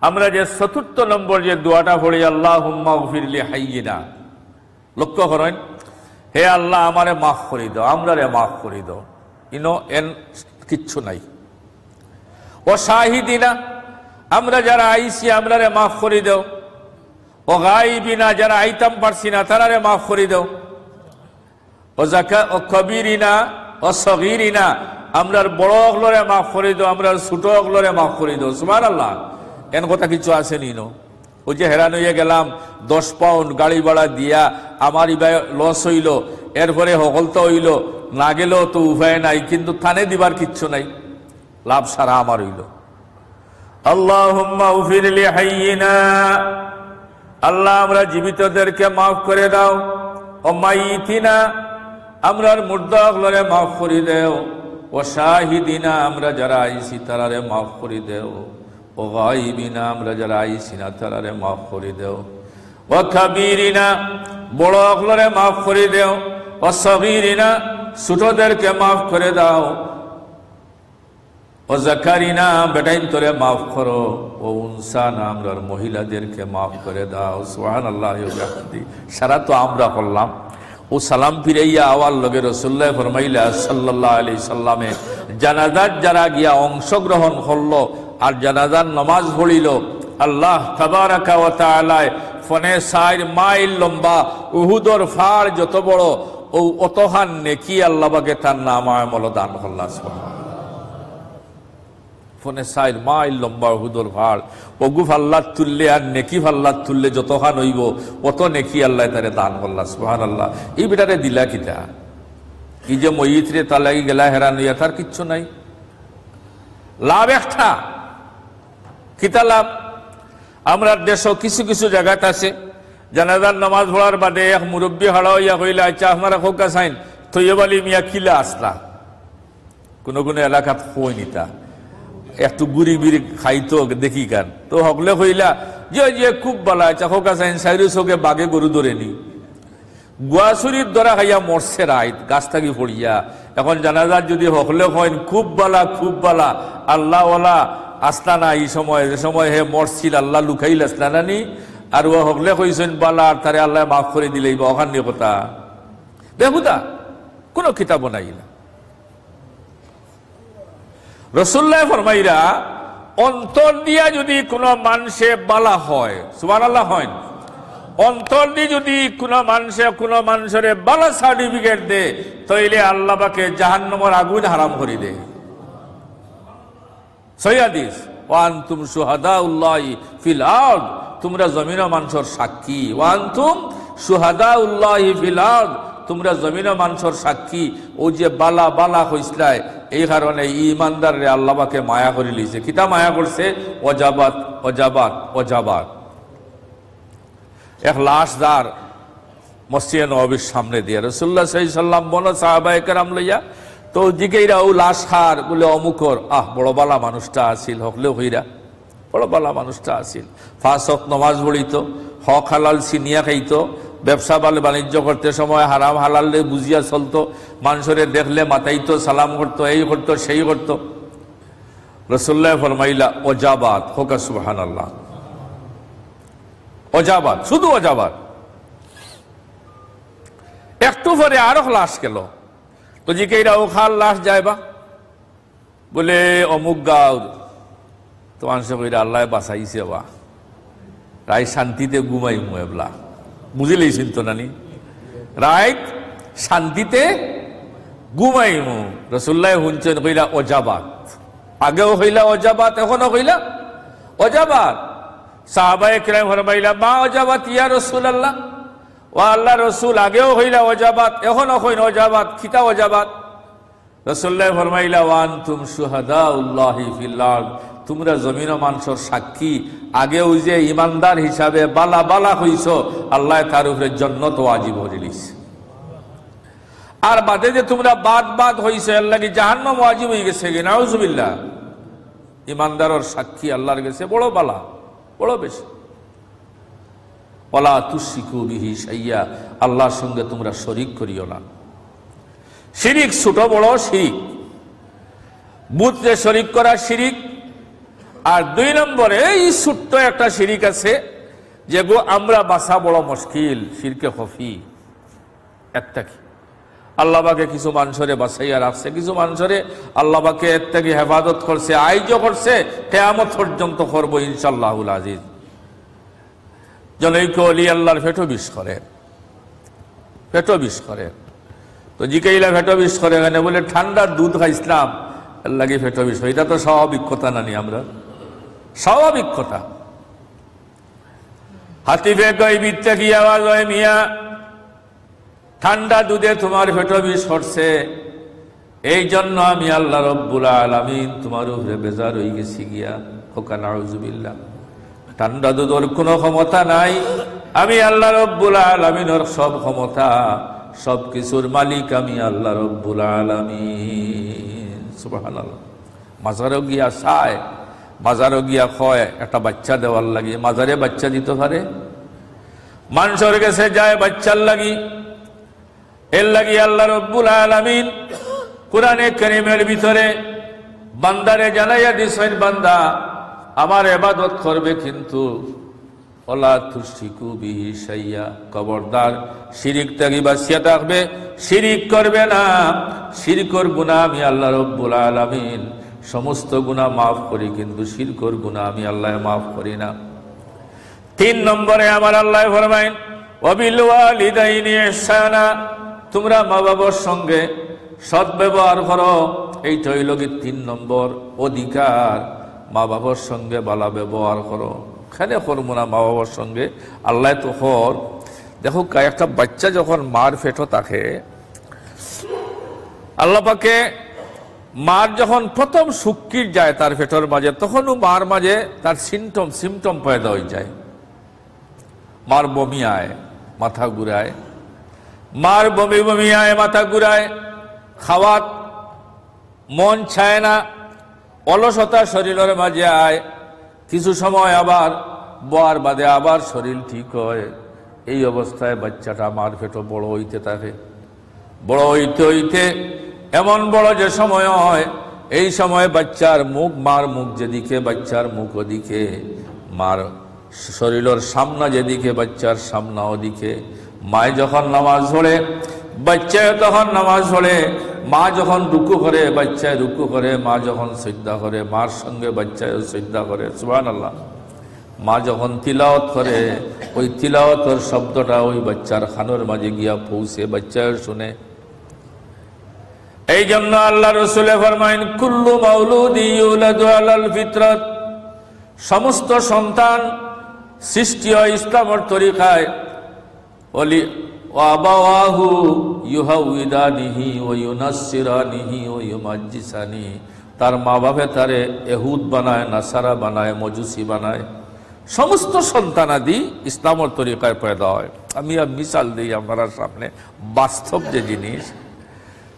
আমরা যে চতুর্থ নম্বর যে দোয়াটা পড়ি, "আল্লাহুম্মাগফির লি হাইয়িনা", লক্ষ্য করইন, "হে আল্লাহ, আমারে মাফ করি দেও, আমরারে মাফ করি দেও।" ইনো এন কিচ্ছু নাই। "ও শাহিদিনা", আমরা যারা আইছি, আমরারে মাফ করি দেও। "ও গাইবিনা", যারা আইতাম পারছি না, তারারে মাফ করি দেও। "ও জাকা-, ও কবিরিনা, ও সগিরিনা", আমরার বড় অকলরে মাফ করি দেও, আমরার ছোট অকলরে মাফ করি দেও। সুবহানাল্লাহ। এন কথা কিছু আছে নি নো? ওই যে হেরান অইয়া গেলাম, দশ পাউন্ড গাড়ি ভাড়া দিয়া আমার ইবায় লস অইলো, এরপরে হকলতা অইলো, না গেলেও তো উপায় নাই, কিন্তু তানে দিবার কিচ্ছু নাই। লাভ সারা আমার অইলো। আল্লাহুম্মাগফির লিহাইয়িনা, আল্লাহ, আমরা জীবিতদেরকে মাফ করে দাও। ওয়া মাইয়িতিনা, আমরার মুর্দা অকলরে মাফ করি দেও। ওয়া শাহিদিনা, আমরা যারা আইছি তারারে মাফ করি দেও। ওয়া গাইবিনা, আমরা যারা আইছি না তারারে মাফ করি দেও। ওয়া কাবীরিনা, বড় অকলরে মাফ করি দেও। ওয়া সগীরিনা, ছোটদেরকে মাফ করে দাও। ওয়া যাকারিনা, বেটাইন্তরে মাফ করো। ওয়া উনসানা, আমরার মহিলাদেরকে মাফ করে দাও। সুবহানাল্লাহি ওয়া বিহামদিহি। সারা তো আমরা করলাম। অউ সালাম ফিরাইয়া আওয়ার লগে রাসুলুল্লায় ফরমাইলা সাল্লাল্লাহু আলাইহি সাল্লামে, জানাজাত যারা গিয়া অংশগ্রহণ করলো আর জানাজার নমাজ পড়িলো, আল্লাহ তাবারাকা ওয়া তাআলায় পনে চাইর মাইল লম্বা উহুদর ফাড় যত বড়, অউ অতখান নেকি আল্লাহ পাকে তার নামায় আমলো দান করলা। সুবহানাল্লাহ। পনে চাইর মাইল লম্বা উহুদর ফাড়, অগু ফাল্লাত তুললে আর নেকি ফাল্লাত তুললে যতখান অইবো, অত নেকি আল্লায় তারে দান করলা। সুবহানাল্লাহ। ই বেটারে দিলা কিতা? ই যে মইয়িতরে তার লাগি গেলা হেরান অইয়া, তার কিচ্ছু নাই। লাভ একটা। কিতা লাভ? আমরার দেশো কিছু কিছু জাগাত আছে, জানাজার নমাজ পড়ার বাদে এক মুরব্বি খাড়া অইয়া কইলা, "আইচ্ছা, আপনারা কউক্কা চাইন, তৈয়ব আলী মিয়া কিলা আছলা?" কুনু কুনু এলাকাত কইন ইতা, একটু গুড়ি বিড়ি খাইতো দেখিকান। তো হকলে কইলা, "জি, জি, খুব বালা।" আইচ্ছা, কউক্কা চাইন, চাইরু চউখে বাঘে গরু ধরে নি? গুয়া চুরির ধরা খাইয়া মরছে রাইত, গাছ থাকি পড়িয়া। এখন জানাজাত যুদি হকলে কইন, "খুব বালা, খুব বালা, আল্লাহওয়ালা আছলা না ই সময়, যে সময় হে মরছিল, আল্লাহ লুকাইল আছলা না নি?" আর অউ হকলে কইছইন, "বালা, আর তারে আল্লায় মাফ করি দিলাইবা", অখান নি কথা। বেহুদা, কুনু কিতাবো নাই না। রাসুলুল্লায় ফরমাইরা, অন্তর দিয়া যুদি কুনু মানষে বালা হয়, সুবহানাল্লাহ কইন, অন্তর দি যুদি কুনু মানষে কুনু মানষরে বালা certificate দে, তাইলে আল্লাহ পাকে জাহান্নামর আগুন হারাম করি দে। সহিহ হাদিস, "ওয়া আনতুম শুহাদাউল্লাহি ফিল আরদ", তুমরা জমিনো মানষর সাক্ষী। "ওয়া আনতুম শুহাদাউল্লাহি ফিল আরদ", তুমরা জমিনো মানষর সাক্ষী। অউ যে বালা বালা কইছলায়, এই কারণে ইমানদাররে আল্লাহ পাকে মায়া করি লইছে। কিতা মায়া করছে? ওয়াজাবাত, ওয়াজাবাত, ওয়াজাবাত। এক লাশ যার মসজিদে নববীর সামনে দিয়া, রাসুলুল্লাহ সাল্লাল্লাহু আলাইহি সাল্লাম বনো সাহাবায়ে কেরাম লইয়া, তো জিগাইরা, "অউ লাশ কার?" বুলে, "অমুকর।" "আহ, বড় বালা মানুষটা আছিল", হকলেও কইরা, "বড় বালা মানুষটা আছিল, পাঁচ ওয়াক্ত নমাজ পড়িতো, হক হালাল চিনিয়া খাইতো, ব্যবসা বাল-, বাণিজ্য করতে সময় হারাম হালাল বুঝিয়া চলতো, মানষরে দেখলে মাতাইতো, সালাম করতো, এই করতো, সেই করতো।" রাসুলুল্লায় ফরমাইলা, "ওয়াজাবাত", কউক্কা সুবহানাল্লাহ। ওয়াজাবাত, শুধু ওয়াজাবাত। একটু পরে আরক লাশ গেলো। তো জিগাইরা, "অউ কার লাশ যাইবা?" বুলে, "অমুক গাঁওর।" তো মানষে কইরা, "আল্লায় বাচাইছে বা, রাইত শান্তিতে ঘুমাইমু এবলা।" বুঝিলাইছইন তো নানি? "রাইত শান্তিতে ঘুমাইমু।" রাসুলুল্লায় হুনছইন কইরা, "ওয়াজাবাত।" আগেও কইলা ওয়াজাবাত, এখনো কইলা ওয়াজাবাত। সাহাবায়ে কেরাম ফরমাইলা, "মা ওয়াজাবাত ইয়া রাসুলাল্লাহ?" "ও আল্লাহর রাসুল, আগেও কইলা ওয়াজাবাত, এখনো কইন ওয়াজাবাত, কিতা ওয়াজাবাত?" রাসুলুল্লায় ফরমাইলা, "ওয়া আনতুম শুহাদাউল্লাহি ফিল আরদ", তুমরা জমিনো মানষর সাক্ষী। আগে অউ যে ইমানদার হিসাবে বালা বালা কইছো, আল্লায় তার উপরে জন্নত ওয়াজিব করি লইছে। আর বাদে যে তুমরা বাদ বাদ কইছো, এরলাগি জাহান্নাম ওয়াজিব অইগেছে গি, নাউজুবিল্লাহ। ইমানদারর সাক্ষী আল্লাহর গেছে বড় বালা, বড় বেশি। "ওয়ালা তুশরিকু বিহি শাইয়্যা", আল্লাহর সঙ্গে তুমরা শরিক করিও না। শিরিক ছোট বড় শিরিক, বুতরে শরিক করা শিরিক। আর দুই নম্বরে এই ছোট্ট একটা শিরিক আছে, যেগু আমরা বাচা বড় মুশকিল, শিরকে খফি। এর থাকি আল্লাহ পাকে কিছু মানষরে বাচাইয়া রাখছে, কিছু মানষরে আল্লাহ পাকে এর থাকি হেফাজত করছে, আইজও করছে, কিয়ামত পর্যন্ত করবো ইনশাআল্লাহুল আজিজ। জনৈক অলি আল্লাহর পেটো বিষ করে, পেটো বিষ করে। তো জিকাইলা, "পেটো বিষ করে কেনে?" বুলে, "ঠান্ডা দুধ খাইছলাম, এরলাগি পেটো বিষ।" ইটা তো স্বাভাবিক কথা নানি আমরার? স্বাভাবিক কথা। হাতিফে গায়বীর থাকি আওয়াজ অয়, "মিয়া, ঠান্ডা দুধে তুমার পেটো বিষ করছে।" এই জন্য আমি আল্লাহ রব্বুল আলামিন তুমার উপরে বেজার অইগেছি গিয়া। কউক্কা নাউজুবিল্লাহ। ঠান্ডা দুধর কুনু ক্ষমতা নাই। আমি আল্লাহ রব্বুল আলামিনর সব ক্ষমতা, সব কিছুর মালিক আমি আল্লাহ রব্বুল আলামিন। সুবহানাল্লাহ। মাজারো গিয়া চায়, মাজারো গিয়া কয় একটা বাইচ্চা দেওয়ার লাগি, মাজারে বাইচ্চা দিতো পারে? মানষর গেছে যায় বাইচ্চার লাগি। এর লাগি আল্লাহ রব্বুল আলামিন কুরআনে কারীমের ভিতরে বান্দারে জানাইয়া দিছইন, বান্দা আমার ইবাদত করবে, কিন্তু ওয়ালা তুশরিকু বিহি শাইয়া, খবরদার শিরিক থাকি বাঁচিয়া থাকবে, শিরিক করবে না। শিরকর গুনাহ আমি আল্লাহ রব্বুল আলামিন সমস্ত গুনাহ মাফ করি, কিন্তু শিরকর গুনাহ আমি আল্লায় মাফ করি না। তিন নম্বরে আমার আল্লায় ফরমাইন, "ওয়াবিল ওয়ালিদাইনি ইহসানা", তুমরা মা বাবার সঙ্গে সৎ ব্যবহার করো। এইটা অইলো গি তিন নম্বর অধিকার, মা বাবার সঙ্গে ভালা ব্যবহার করো। কেনে করমু না মা বাবার সঙ্গে? আল্লায় তো কর। দেখউক্কা, একটা বাইচ্চা যখন মার পেটো থাকে, আল্লাহ পাকে মার যখন প্রথম সুক্কির যায় তার পেটর মাঝে, তখনও মার মাঝে তার সিমটম, সিমটম পয়দা অইযায়। মার বমি আয়, মাথা ঘুরায়, মার বমি বমি আয়, মাথা ঘুরায়, খাওয়াত মন চায় না, অলসতা শরীলর মাঝে আয়, কিছু সময় আবার বওয়ার বাদে আবার শরীল ঠিক অয়। এই অবস্থায় বাইচ্চাটা মার পেটো বড় অইতে থাকে। বড় অইতে অইতে এমন বড় যে সময় অয়, এই সময় বাইচ্চার মুখ, মার মুখ যেদিকে, বাইচ্চার মুখ ওদিকে, মার শরীলর সামনা যেদিকে, বাইচ্চার সামনা ওদিকে। মায় যখন নামাজ পড়ে, বাইচ্চায় তখন নামাজ পড়ে। মা যখন রুকু করে, বাইচ্চায় রুকু করে। মা যখন সইজদা করে, মার সঙ্গে বাইচ্চায়ও সইজদা করে। সুবহানাল্লাহ। মা যখন তিলাওয়াত করে, ওই তিলাওয়াতর শব্দটা ওই বাইচ্চার কানর মাঝে গিয়া পৌঁছে, বাইচ্চায়ও শুনে। এই জন্য আল্লাহ রসুলে ফরমাইন, "কুল্লু মাউলুদি ইউলাদু আলাল ফিতরাত", সমস্ত সন্তান সৃষ্টি হয় ইসলামর তরিকায়। ওলি, "ওয়া আবাওয়াহু ইউহাউইদানিহি ওয়া ইউনাসসিরানিহি ওয়া ইউমাজ্জিসানি", তার মা বাপে তারে এহুদ বানায়, নাসারা বানায়, মজুসি বানায়। সমস্ত সন্তানাদি ইসলামর তরিকায় পয়দা হয়। আমি আর মিসাল দেই আপনারার সামনে, বাস্তব যে জিনিস।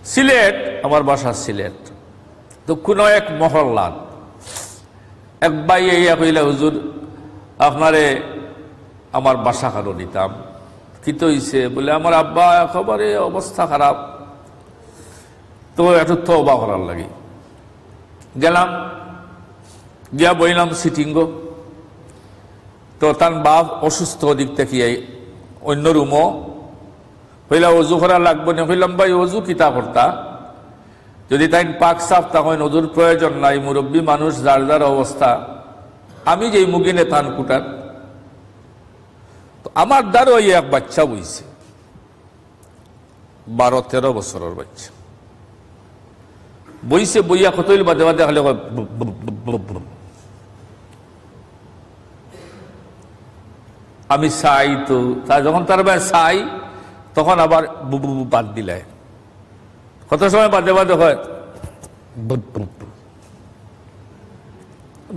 সিলেট, আমার বাসা সিলেট, তো কুনু এক মহল্লাত এক ভাই আইয়া কইলা, "হুজুর, আপনারে আমার বাসা খানো নিতাম।" "কিতা অইছে?" বলে, "আমার আব্বা একেবারে অবস্থা খারাপ, তো একটু তওবা করার লাগি।" গেলাম, গিয়া বইলাম সিটিংও। তো তান বাপ অসুস্থ, ওদিক থাকি এই অন্য রুমও। কইলা, "অজু করা লাগবো নি?" কইলাম, "ভাই, অজু কিতা করতা? যদি তাইন পাক সাফ থাকইন, অজুর প্রয়োজন নাই, মুরব্বী মানুষ, যার যার অবস্থা, আমি যেইমুগি নে তান কুটার।" তো আমার দ্বারো এক বাইচ্চা বইছে, বারো তেরো বছরর বাইচ্চা। বইছে, বইয়া কতইল বাদে বাদে খালি কয়, "বুব, বুব, বুব, বুব, বুব।" আমি চাই তো, তা যখন তার বায় চাই, তখন আবার বুব, বুব, বুব বাদ দিলায়। কত সময় বাদে বাদে কয়, "বুব, বুব, বুব।"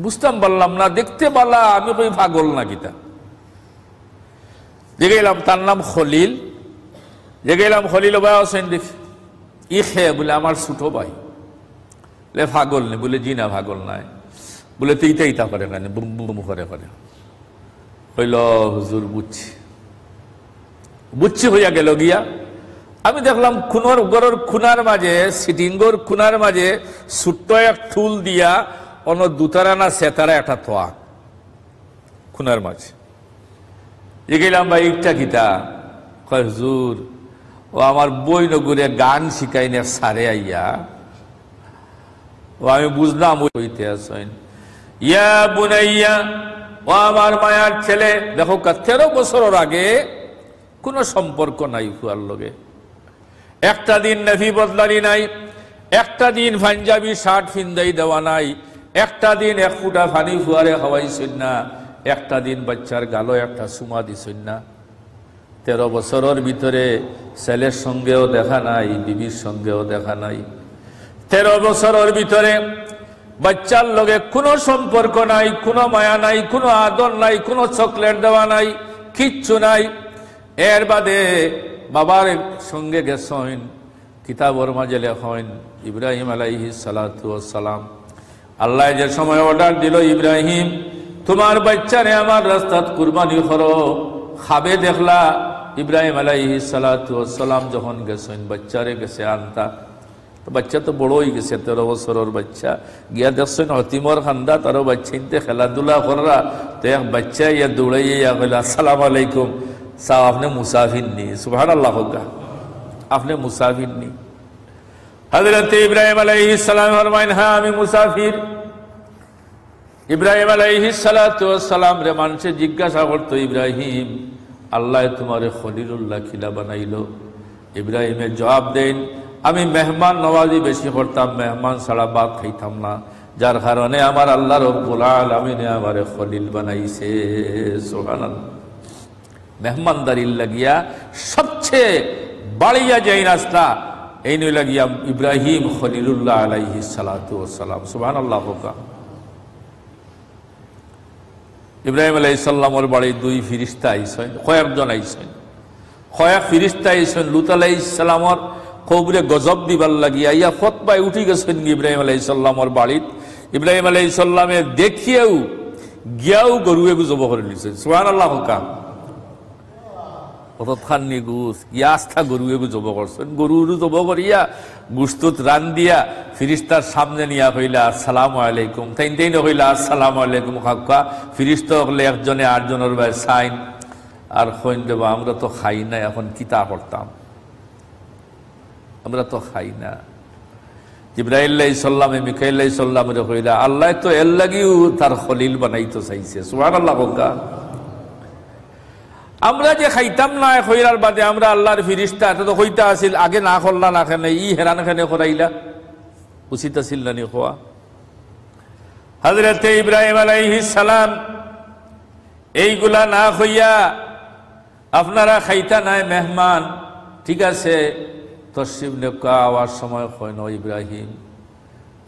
বুঝতাম পারলাম না, দেখতে বালা, আমি কই পাগল না কিতা। জিগাইলাম, তার নাম খলিল। জিগাইলাম, "খলিল, ও ভাই আছেন দেখি?" "ই খে?" বলে, "আমার ছোট ভাই।" বলে, "পাগল নি?" বলে, "জি না, পাগল নায়।" বলে, "তে ইতা ইতা করে কেনে? বুম বুম করে করে।" কইল, "হুজুর, বুঝছি।" বুঝছি কইয়া গেল গিয়া। আমি দেখলাম কুনার, ঘরর কুনার মাঝে, সিটিংর কুনার মাঝে ছোট্ট এক টুল দিয়া অনো দুতারা না সেতারা একটা থোয়া কুনার মাঝে। জিগাইলাম, "ভাই, ইটা কিতা?" কয়, "হুজুর, ও আমার বইনগুরে গান শিখাইন এক স্যারে আইয়া।" ও আমি বুঝলাম, ওই কইতে আছইন, "ইয়া বুনাইয়া, ও আমার মায়ার ছেলে।" দেখউক্কা, তেরো বছরর আগে কুনু সম্পর্ক নাই ফুয়ার লগে। একটা দিন নেফি বদলানি নাই, একটা দিন পাঞ্জাবি শার্ট ফিন্দাই দেওয়া নাই, একটা দিন এক ফুটা পানি ফুয়ারে খাওয়াইছইন না, একটা দিন বাইচ্চার গালো একটা চুমা দিছইন না। তেরো বছরর ভিতরে ছেলের সঙ্গেও দেখা নাই, বিবির সঙ্গেও দেখা নাই। তেরো বছরর ভিতরে বাচ্চার লগে কুনু সম্পর্ক নাই, কুনু মায়া নাই, কুনু আদর নাই, কুনু চকলেট দেওয়া নাই, কিচ্ছু নাই। এর বাদে বাবার সঙ্গে গেছইন, কিতাবর মাঝে লেখইন, ইব্রাহিম আলাইহিস সালাতু ওয়াস সালাম, আল্লায় যে সময় অর্ডার দিলো, "ইব্রাহিম, তুমার বাচ্চারে আমার রাস্তাত কুরবানি করো", খাবে দেখলা ইব্রাহিম আলাইহিস সালাতু ওয়াস সালাম যখন গেছইন, বাচ্চারে গেছে আনতা, তো বাচ্চা তো বড় অইগেছে, তেরো বছরর বাচ্চা। গিয়া দেখছইন হতিমর কান্দাত আরো বাচ্চাইন্তে খেলাধুলা কররা, তো এক বাচ্চা ইয়া দৌড়াইয়া ইয়া কইলা, "আসসালামু আলাইকুম।" "সাব, আপনে মুসাফির নি?" সুবহানাল্লাহ কউক্কা। "আপনে মুসাফির নি?" হযরতে ইব্রাহিম আলাইহিস সালাম ফরমাইন, "হ্যাঁ, আমি মুসাফির।" ইব্রাহিম আলাইহিস সালাতু ওয়াস সালামরে মানষে জিজ্ঞাসা করতো, "ইব্রাহিম, আল্লায় তুমারে খলিলুল্লাহ কিলা বানাইলো?" ইব্রাহিমে জবাব দেইন, "আমি মেহমান নওয়াজি বেশি করতাম, মেহমান ছাড়া ভাত খাইতাম না, যার কারণে আমার আল্লাহ রব্বুল আলামিনে আমারে খলিল বানাইছে।" সুবহানাল্লাহ। মেহমানদারির লাগিয়া সবচেয়ে বাড়িয়া যেই রাস্তা, এইন অইলা গিয়া ইব্রাহিম খলিলুল্লাহ আলাইহিস সালাতু ওয়াস সালাম। সুবহানাল্লাহ কউক্কা। ইব্রাহিম আলাইহিস সালামর বাড়ি দুই ফিরিস্তা আইছইন, কয়েকজন আইছইন, কয়েক ফিরিস্তা আইছইন লুত আলাইহিস সালামর কবরে গজব দিবার লাগিয়া। আইয়া ফতবায় উঠি গেছইন ইব্রাহিম আলাইহিস সালামর বাড়িত। ইব্রাহিম আলাইহিস সালামে দেখিয়াউ গিয়াউ গরু এগু জব করিলিছইন। সুবহানাল্লাহ কউক্কা। অতখান নিগুস, গিয়া আস্তা গরু এগু জব করছইন। গরু এগু জব করিয়া, গুস্তুত রান্দিয়া, ফিরিস্তার সামনে নিয়া কইলা, "আসসালামু আলাইকুম।" তাইন তাইন কইলা, "আসসালামু আলাইকুম।" কউক্কা, ফিরিস্তা অকলে একজনে আরজনর বায় চাইন, আর কইন, "রে বা, আমরা তো খাই না, এখন কিতা করতাম?" আমরা তো খাই না। জিব্রাইল আলাইহিস সালামে মিকাইল আলাইহিস সালামরে কইলা, "আল্লায় তো এর লাগিউ তার খলিল বানাইতো চাইছে।" সুবহানাল্লাহ কউক্কা। আমরা যে খাইতাম না, কইরার বাদে আমরা আল্লাহর ফিরিস্তা, এটা তো কইতা আছিল, আগে না করলা না কেনে, ই হেরান কেনে করাইলা? উচিত আছিল না নি কওয়া? হযরতে ইব্রাহিম আলাইহিস সালাম এইগুলা না কইয়া আপনারা খাইতা নায় মেহমান, ঠিক আছে, তশরিফ নেউক্কা, আওয়ার সময় কইন, "ও ইব্রাহিম,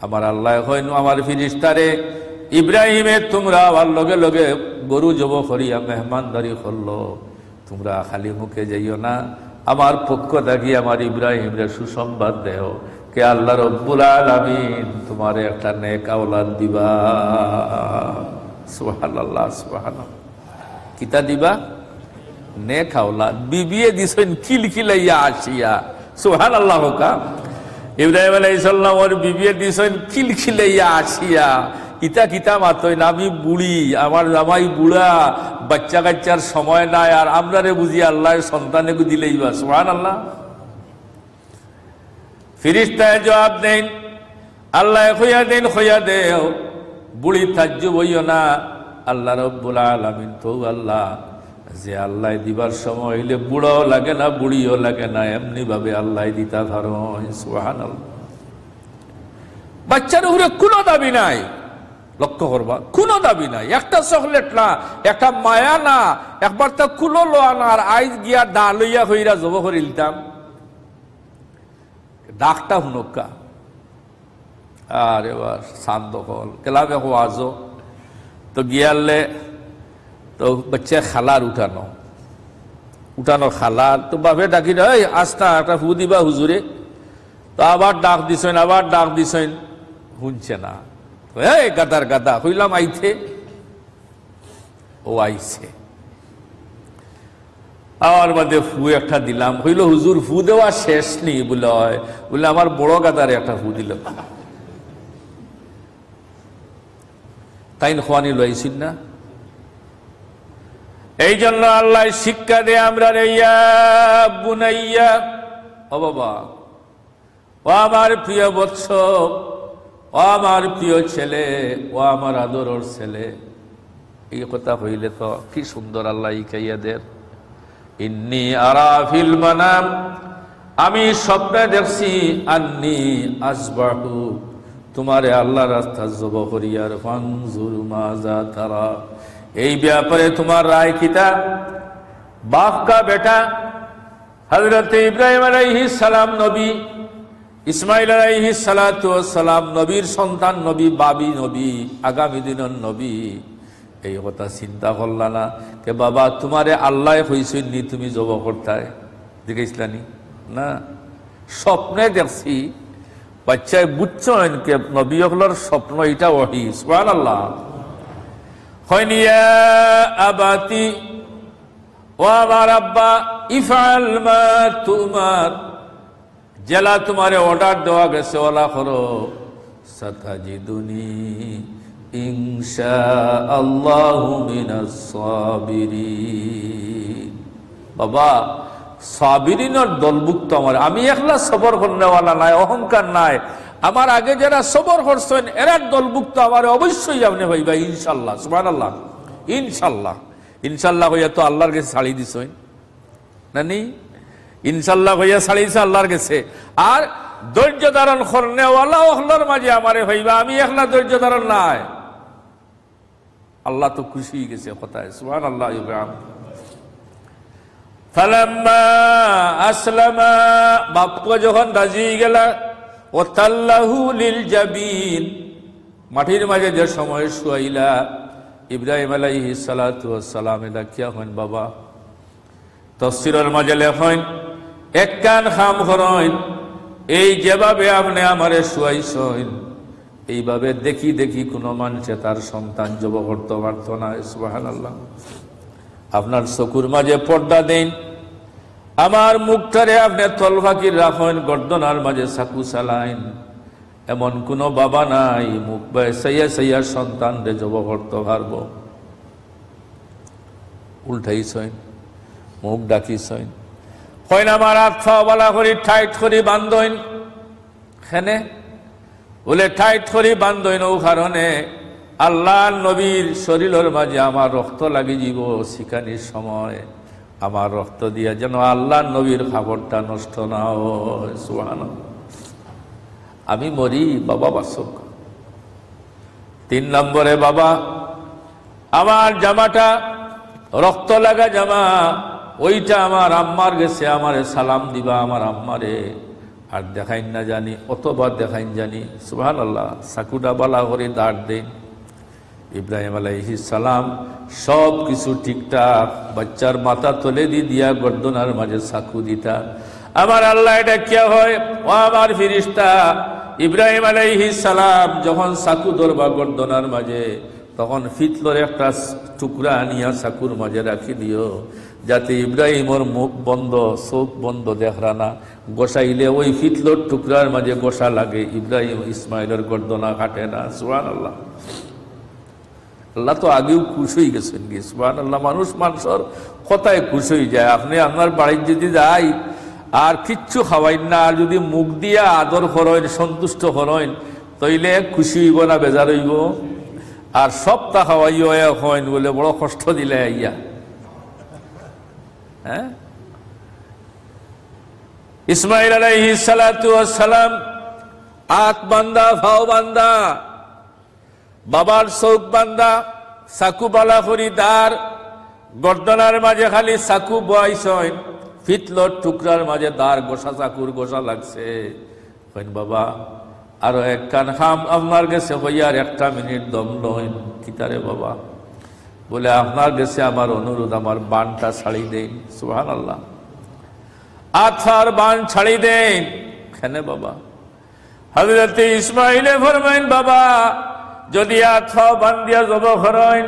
আমার আল্লায় কইন, আমার ফিরিস্তারে, ইব্রাহিমে তুমরা আওয়ার লগে লগে গরু জব করিয়া মেহমানদারি করলো, তুমরা খালি মুখে যাইও না, আমার পক্ষ থাকি আমার ইব্রাহিমরে সুসংবাদ দেও, কে আল্লাহ রব্বুল আলামিন তুমারে একটা নেক আওলাদ দিবা।" সুবহানাল্লাহ, সুবহানাল্লাহ। কিতা দিবা? নেক আওলাদ। বিবিয়ে দিছইন কিলকিলাইয়া আসিয়া। সুবহানাল্লাহ কউক্কা। ইব্রাহিম আলাইহিস সালামর বিবিয়ে দিছইন কিলকিলাইয়া আসিয়া। ইতা কিতা মাতইন, "আমি বুড়ি, আমার জামাই বুড়া, বাচ্চা কাচ্চার সময় নাই, আর আমরারে বুঝি আল্লায় সন্তান এগু দিলাইবা।" সুবহানাল্লাহ। ফিরিস্তায় জবাব দেইন, আল্লায় কইয়া দেইন, কইয়া দেও, বুড়ি তাজ্জুব অইও না, আল্লাহ রব্বুল আলামিন তো আল্লাহ, যে আল্লায় দিবার সময় অইলে বুড়াও লাগে না, বুড়িও লাগে না, এমনি ভাবে আল্লায় দিতা পারইন। সুবহানাল্লাহ। বাচ্চার উপরে কুনু দাবি নাই, লক্ষ্য করবা, কুনু দাবি নাই, একটা চকলেট না, একটা মায়া না, একবার তা কুলো লওয়া না, আর আইজ গিয়া দা লইয়া কইরা জব করিলিতাম। ডাকটা হুনউক্কা। আরে বা, চান্দ অকল, গেলাম এক ওয়াজো। তো গিয়ালে, তো বাচ্চায় খালার উঠানো। উঠানো খালার, তো বাপে ডাকি দেয়, "এই, আস্তা একটা ফু দিবা হুজুরে।" তো আবার ডাক দিছইন, আবার ডাক দিছইন, হুনছে না। তো, "এই গাধার গাধা, কইলাম আইতে।" ও আইছে। আওয়ার বাদে ফু একটা দিলাম, কইলো, "হুজুর, ফু দেওয়া শেষ নি?" বলে, "অয়।" বলে, "আমার বড় গাধারে একটা ফু দিলাম।" তাইন খোয়ানি লইছিল না? এই জন্য আল্লায় শিক্ষা দেয় আমরারে, "ইয়া বুনাইয়া", ও বাবা, ও আমার প্রিয় বৎস, ও আমার প্রিয় ছেলে, ও আমার আদরর ছেলে। এই কথা কইলে তো কি সুন্দর আল্লায় শিখাইয়া দের। "ইন্নী আরা ফিল মানাম", আমি স্বপ্নে দেখছি, "আন্নী আযবাহু", তুমারে আল্লাহর রাস্তাত জব করিয়ার, "ফানজুর মাযা তারা", এই ব্যাপারে তুমার রায় কিতা? বাপ কা বেটা, হযরতে ইব্রাহিম আলাইহিস সালাম নবী, ইসমাইল আলাইহিস সালাতু ওয়াস সালাম নবীর সন্তান, নবী, ভাবি নবী, আগামী দিনর নবী। এই কথা চিন্তা করলা না কে বাবা, তুমারে আল্লায় কইছইন নি তুমি জব করতায়? জিকাইছলা নি? না। স্বপ্নে দেখছি, বাচ্চায় বুঝছইন কে নবী অকলর স্বপ্ন ইটা ওহী। সুবহানাল্লাহ। কইন, "ইয়া আবাতি, ও আমার আব্বা, ইফআল মা তুমার।" যেলা তুমারে অর্ডার দেওয়া গেছে, ওলা করো। সাতাজিদুনি ইনশাআল্লাহু মিনাস সাবিরিন। বাবা, সাবিরিনর দলভুক্ত আমার। আমি একলা সবর করনেওয়ালা নায়, অহংকার নায়। আমার আগে যেরা সবর করছইন, এরার দলভুক্ত আমারে অবশ্যই আপনে পাইবা, ইনশাআল্লাহ। সুবহানাল্লাহ। ইনশাআল্লাহ। ইনশাআল্লাহ কইয়া তো আল্লার গেছে ছাড়ি দিছইন। না নি? ইনশাআল্লাহ কইয়া ছাড়িছে আল্লার গেছে। আর ধৈর্য ধারণ করনেওয়ালা অকলর মাঝে আমারে পাইবা, আমি একলা ধৈর্য ধারণ নায়। আল্লাহ তো খুশি অইগেছে কথায়, সুবহানাল্লাহ। ফালাম্মা আসলামা, বাপ-পুয়া যখন রাজি অইগেলা, ওয়া তাল্লাহু লিল জাবিন, মাটির মাঝে যে সময় শুয়াইলা, ইব্রাহিম আলাইহিস সালাতু ওয়াস সালামে ডাকিয়া কইন, বাবা, তফসিরর মাঝে লেখইন, একখান কাম করইন, এই যেভাবে আপনে আমারে শুয়াইছইন, এইভাবে দেখি দেখি কুনু মানষে তার সন্তান জব করতো পারতো না। সুবহানাল্লাহ। আপনার চকুর মাঝে পর্দা দেইন, আমার মুখটারে আপনে তলফাকির রাখইন, গর্দনার মাঝে চাকু চালাইন। এমন কুনু বাবা নাই মুখ বায় চাইয়া চাইয়া সন্তানরে জব করতো পারবো। উল্টাইছইন, মুখ ডাকিছইন। কইন, আমার আত-পাও বালা করি টাইট করি বান্ধইন। কেনে? বুলে, টাইট করি বান্ধইন, অউ কারণে আল্লার নবীর শরীলর মাঝে আমার রক্ত লাগি যিবো, শিকানির সময় আমার রক্ত দিয়া যেন আল্লার নবীর কাপড়টা নষ্ট না অয়। সুবহানাল্লাহ। আমি মরি, বাবা বাঁচউক। তিন নম্বরে, বাবা, আমার জামাটা রক্ত লাগা জামা, ওইটা আমার আম্মার গেছে, আমারে সালাম দিবা, আমার আম্মারে। আর দেখাইন না জানি, অথবা দেখাইন জানি। সুবহানাল্লাহ। চাকুটা বালা করি দাগ দেইন। ইব্রাহিম আলাইহিস সালাম সব কিছু ঠিকঠাক, বাচ্চার মাথা তলেদি দিয়া গর্দনার মাঝে চাকু দিতা। আমার আল্লায় ডাকিয়া কয়, ও আমার ফিরিস্তা, ইব্রাহিম আলাইহিস সালাম যখন চাকু ধরবা গর্দনার মাঝে, তখন ফিতলর একটা টুকরা আনিয়া চাকুর মাঝে রাখি দিও, যাতে ইব্রাহিমর মুখ বন্ধ, চোখ বন্ধ দেখরা না, ঘষাইলে ওই ফিতলর টুকরার মাঝে ঘষা লাগে, ইব্রাহিম ইসমাইলর গর্দনা কাটে না। সুবহানাল্লাহ। আল্লাহ তো আগেউ খুশ অইগেছইন গি। সুবহানাল্লাহ। মানুষ মানষর কথায় খুশ অইযায়। আপনে আপনার বাড়িত যুদি যাই আর কিচ্ছু খাওয়াইন না, আর যুদি মুখ দিয়া আদর করইন, সন্তুষ্ট করইন, তইলে খুশি অইবো না বেজার অইবো? আর সবতা খাওয়াইও, অখন বুলে বড় কষ্ট দিলে আইয়া। হ্যাঁ, ইসমাইল আলাইহিস সালাতু ওয়াস সালাম আত বান্ধা, পাও বান্ধা, বাবার চউখ বান্ধা, চাকু বালা করি দার, গর্দনার মাঝে খালি চাকু বওয়াইছইন, ফিতলর টুকরার মাঝে দার ঘষা, চাকুর ঘষা লাগছে। কইন, বাবা, আরো একখান কাম আপনার গেছে কইয়ার একটা মিনিট দম লইন। কিতারে বাবা? বুলে, আপনার গেছে আমার অনুরোধ, আমার বানটা ছাড়ি দেইন। সুবহানাল্লাহ। আত-পার বান ছাড়ি দেইন। কেনে বাবা? হযরতে ইসমাইলে ফরমাইন, বাবা, যুদি আত-পাও বান্ধিয়া জব করইন,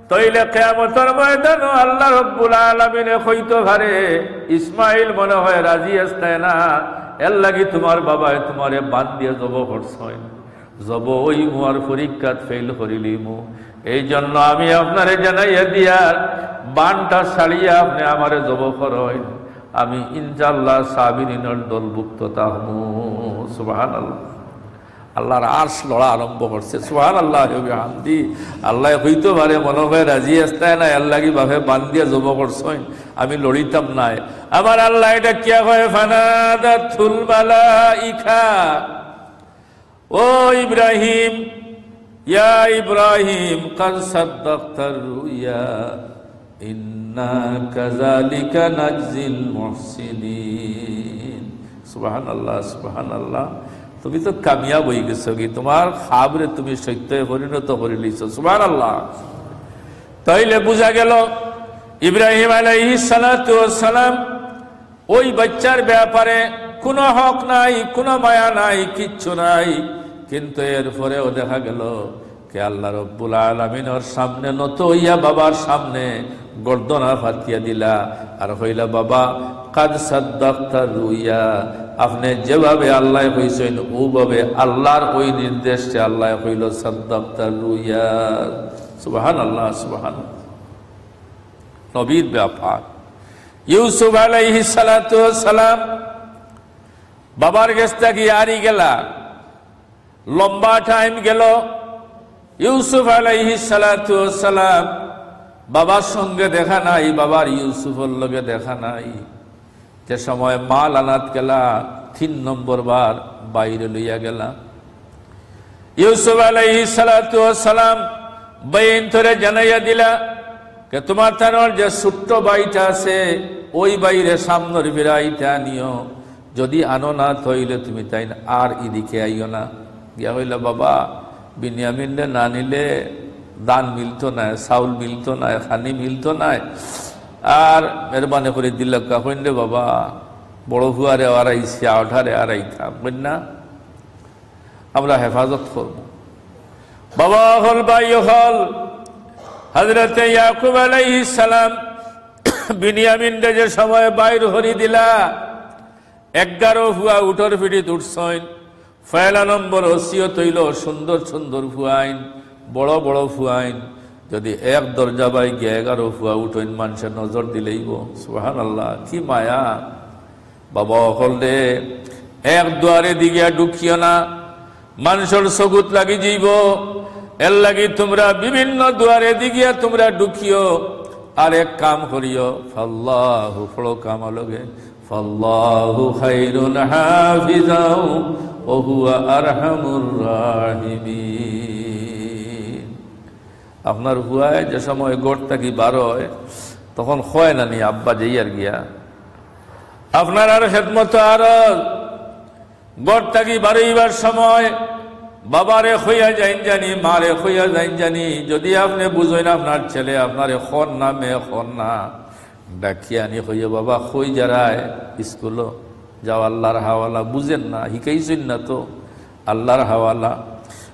তইলে কিয়ামতর ময়দানো আল্লাহ রব্বুল আলামিনে কইতো পারে, ইসমাইল মনে হয় রাজি আছলায় না, এরলাগি তুমার বাবায় তুমারে বান্ধিয়া জব করছইন। জব অইমু আর পরীক্ষাত ফেইল করিলিমু। এই জন্য আমি আপনারে জানাইয়া দিয়ার, বানটা ছাড়িয়া আপনে আমারে জব করইন, আমি ইনশাআল্লাহ সাবিরিনর দলভুক্ত থাকমু। সুবহানাল্লাহ। আল্লাহর আরশ লড়া আরম্ভ করছে। সুবহানাল্লাহি ওয়া বিহামদি। আল্লায় কইতো পারে, মনে হয় রাজি আছলায় না, এরলাগি বাপে বান্ধিয়া জব করছইন, আমি লড়িতাম নায়। আমার আল্লায় ডাকিয়া কয়, ফানাদাতহুল মালাইকা, ও ইব্রাহিম, ইয়া ইব্রাহিম, কাদ সাদ্দাকতার রুইয়া, ইন্না কাযালিকা নাজজিল মুহসিনিন। সুবহানাল্লাহ, সুবহানাল্লাহ। তুমি তো কামিয়াব অইগেছো গি, তুমার খাবরে তুমি সত্যে পরিণত করিলিছো। সুবহানাল্লাহ। তাইলে বুঝা গেল, ইব্রাহিম আলাইহিস সালাতু ওয়াস সালাম ওই বাচ্চার ব্যাপারে কুনু হক নাই, কুনু মায়া নাই, কিচ্ছু নাই, কিন্তু এরপরেও দেখা গেল কে আল্লাহ রব্বুল আলামিনর সামনে নত অইয়া বাবার সামনে গর্দনা ফাতিয়া দিলা আর কইলা, "বাবা, কাদ সাদ্দাক্তা রুইয়া।" আপনে যেভাবে আল্লায় কইছইন, অউভাবে আল্লাহর ওই নির্দেশে আল্লায় কইলো, "সাদ্দাক্তা রুইয়া।" সুবহানাল্লাহ, সুবহানাল্লাহ। নবীর ব্যাপার। ইউসুফ আলাইহিস সালাতু ওয়াস সালাম বাবার গেছ থাকি আরি গেলা, লম্বা টাইম গেল। ইউসুফ আলাইহিস সালাতু ওয়াস সালাম বাবার সঙ্গে দেখা নাই, বাবার ইউসুফর লগে দেখা নাই। যে সময় মা লানাত গেলা, তিন নম্বর বার বাইরে লইয়া গেলা। ইউসুফ আলাইহিস সালাতু ওয়াস সালাম বাইনতরে জানাইয়া দিলা, কে তুমার তানর যে ছোট্ট বাইটা আছে, ওই বাইরে সামনর ফিরাইতে আনিও, যদি আনো না, তাইলে তুমি তাইন আর ইদিকে আইও না। গিয়া কইলা, "বাবা, বিনিয়ামিনরে না নিলে ধান মিলতো নায়, চাউল মিলতো নায়, খানি মিলতো নায়। আর মেহরবানি করি দিলাউক্কা।" কইন, "রে বাবা, বড় ফুয়ারে আরাইছি, আওঠারে আরাইতাম।" কইন, "না, আমরা হেফাজত করব।" বাবা অকল, ভাই অকল, হযরতে ইয়াকুব আলাইহিস সালাম বিনিয়ামিনরে যে সময় বাইর করি দিলা, এগারো ফুয়া উটর পিঠিত উঠছইন। পয়লা নম্বর ওসিয়ত অইলো, সুন্দর সুন্দর ফুয়াইন, বড় বড় ফুয়াইন, যদি এক দরজা বায় গিয়া এগারো ফুয়া উঠইন, মানষে নজর দিলাইবো। সুবহানাল্লাহ, কি মায়া। বাবা অকলরে, এক দুয়ারেদি গিয়া ঢুকিও না, মানষর চকুত লাগি যাইবো। এরলাগি তুমরা বিভিন্ন দুয়ারেদি গিয়া তুমরা ঢুকিও। আর এক কাম করিও, ফাল্লাহু, পড়ো কামালগে, ফাল্লাহু খায়রুন হাফিজাও ওয়া হুয়া আরহামুর রাহিমিন। আপনার ফুয়ায় যে সময় ঘর থাকি বার অয়, তখন কয় না নি, "আব্বা, যাইয়ার গিয়া।" আপনার আর খেদমত আর ঘর থাকি বারইবার সময় বাবারে কইয়া যাইন জানি, মারে কইয়া যাইন জানি। যদি আপনে বুঝইন আপনার ছেলে আপনারে কর না, মেয়ে কর না, ডাকিয়া আনি কইও, "বাবা, কই যারায়? স্কুলো যাও, আল্লাহর হাওয়ালা।" বুঝেন না, হিকাইছইন না তো, আল্লাহর হাওয়ালা।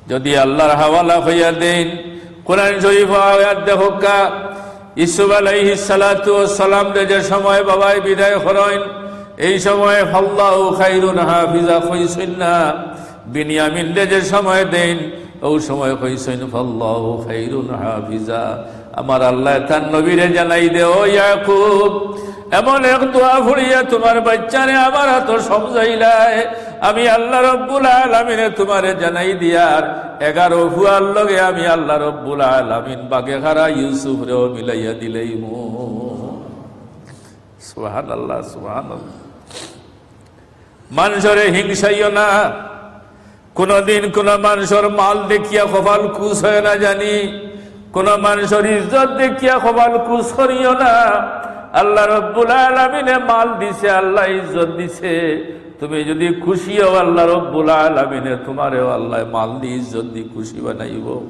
যদি আল্লাহর হাওয়ালা কইয়া দেইন, কোরআন শরীফ আয়াত দেখউক্কা, ইউসুফ আলাইহিস সালাতু ওয়াস সালামরে যে সময় বাবায় বিদায় করইন, এই সময় ফাল্লাহু খায়রুন হাফিজা কইছইন না, বিনিয়ামিনরে যে সময় দেইন, অউ সময় কইছইন, "ফাল্লাহু খায়রুন হাফিজা।" আমার আল্লায় তান নবীরে জানাই দে, "ও ইয়াকুব, এমন এক দোয়া পড়িয়া তুমার বাইচ্চারে আমার আতো সমঝাইলায়, আমি আল্লাহ রব্বুল আলামিনে তুমারে জানাই দিয়ার, এগারো ফুয়ার লগে আমি আল্লাহ রব্বুল আলামিন বাগে খারা ইউসুফরেও মিলাইয়া দিলাইমু।" সুবহানাল্লাহ, সুবহানাল্লাহ। মানষরে হিংসাইও না। কুনুদিন কুনু মানষর মাল দেখিয়া কপাল কুচ অয় না জানি, কুনু মানষর ইজ্জত দেখিয়া কপাল কুচ করিও না। আল্লাহ রব্বুল আলামিনে মাল দিছে, আল্লায় ইজ্জত দিছে। তুমি যদি খুশি অও, আল্লাহ রব্বুল আলামিনে তুমারেও আল্লায় মাল দি ইজ্জত দি খুশি বানাইবো।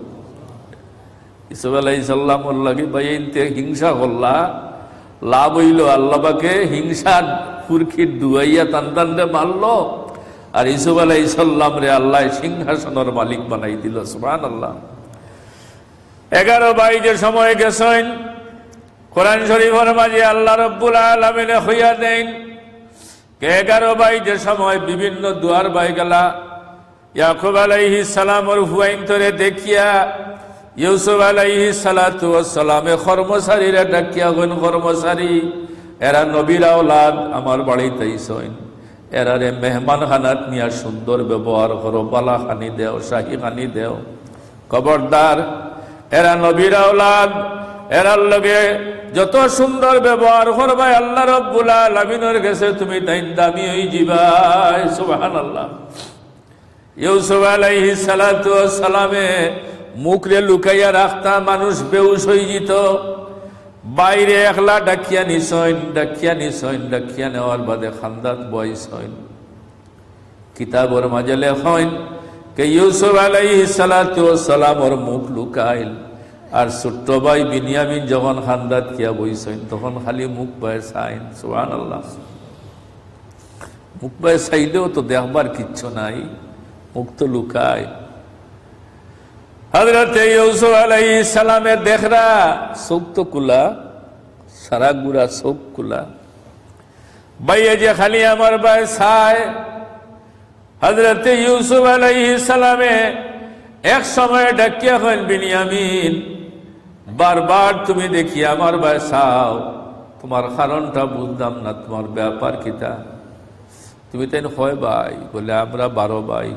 ইউসুফ আলাইহিস সালামর লাগি বাইনতে হিংসা করলা, লাভ অইলো, আল্লাহ পাকে হিংসার ফুরকিত ডুবাইয়া তান তানরে মারলো। আর ইউসুফ আলাইহিস সালামরে আল্লায় সিংহাসনর মালিক বানাই দিলো। সুবহানাল্লাহ। এগারো ভাই যে সময় গেছইন, কোরআন শরীফর মাঝে আল্লাহ রব্বুল আলামিনে কইয়া দেইন, কে এগারো ভাই যে সময় বিভিন্ন দুয়ার বায় গেলা, ইয়াকুব আলাইহিস সালামর ফুয়াইন্তরে দেখিয়া ইউসুফ আলাইহিস সালাতু ওয়াস সালামে কর্মচারীরে ডাকিয়া কইন, "কর্মচারী, এরা নবীর আওলাদ, আমার বাড়িত আইছইন, এরারে মেহমানখানাত নিয়া সুন্দর ব্যবহার করো, বালা খানি দেও, শাহী খানি দেও। খবরদার, এরা নবীর আওলাদ, এরার লগে যত সুন্দর ব্যবহার করবায়, আল্লাহ রব্বুল আলামিনর গেছে তুমি তাইন দামি অইযিবায়।" সুবহানাল্লাহ। ইউসুফ আলাইহিস সালাতু ওয়াস সালামে মুখরে লুকাইয়া রাখতা, মানুষ বেহুশ অইযিতো। বাইরে একলা ডাকিয়া নিছইন, ডাকিয়া নিছইন, ডাকিয়া নেওয়ার বাদে খান্দাত বওয়াইছইন। কিতাবর মাঝে লেখইন যে ইউসুফ আলাইহিস সালাতু ওয়াস সালামর মুখ লুকাইল, আর ছোট্ট ভাই বিনিয়ামিন যখন কান্দাত গিয়া বইছইন, তখন খালি মুখ বায় চাইন। সুবহানাল্লাহ। মুখ বায় চাইলেও তো দেখবার কিচ্ছু নাই, মুখ তো লুকায়। হযরতে ইউসুফ আলাইহিস সালামে দেখরা, চউখ তো খুলা, সারা গুড়া চউখ খুলা। ভাইয়ে যে খালি আমার বায় চায়, হযরতে ইউসুফ আলাইহিস সালামে এক সময় ডাকিয়া কইন, "বিনিয়ামিন, বারবার তুমি দেখি আমার বায় চাও, তুমার কারণটা বুঝলাম না, তুমার ব্যাপার কিতা? তুমি তাইন কয় ভাই?" বলে, "আমরা বারো ভাই।"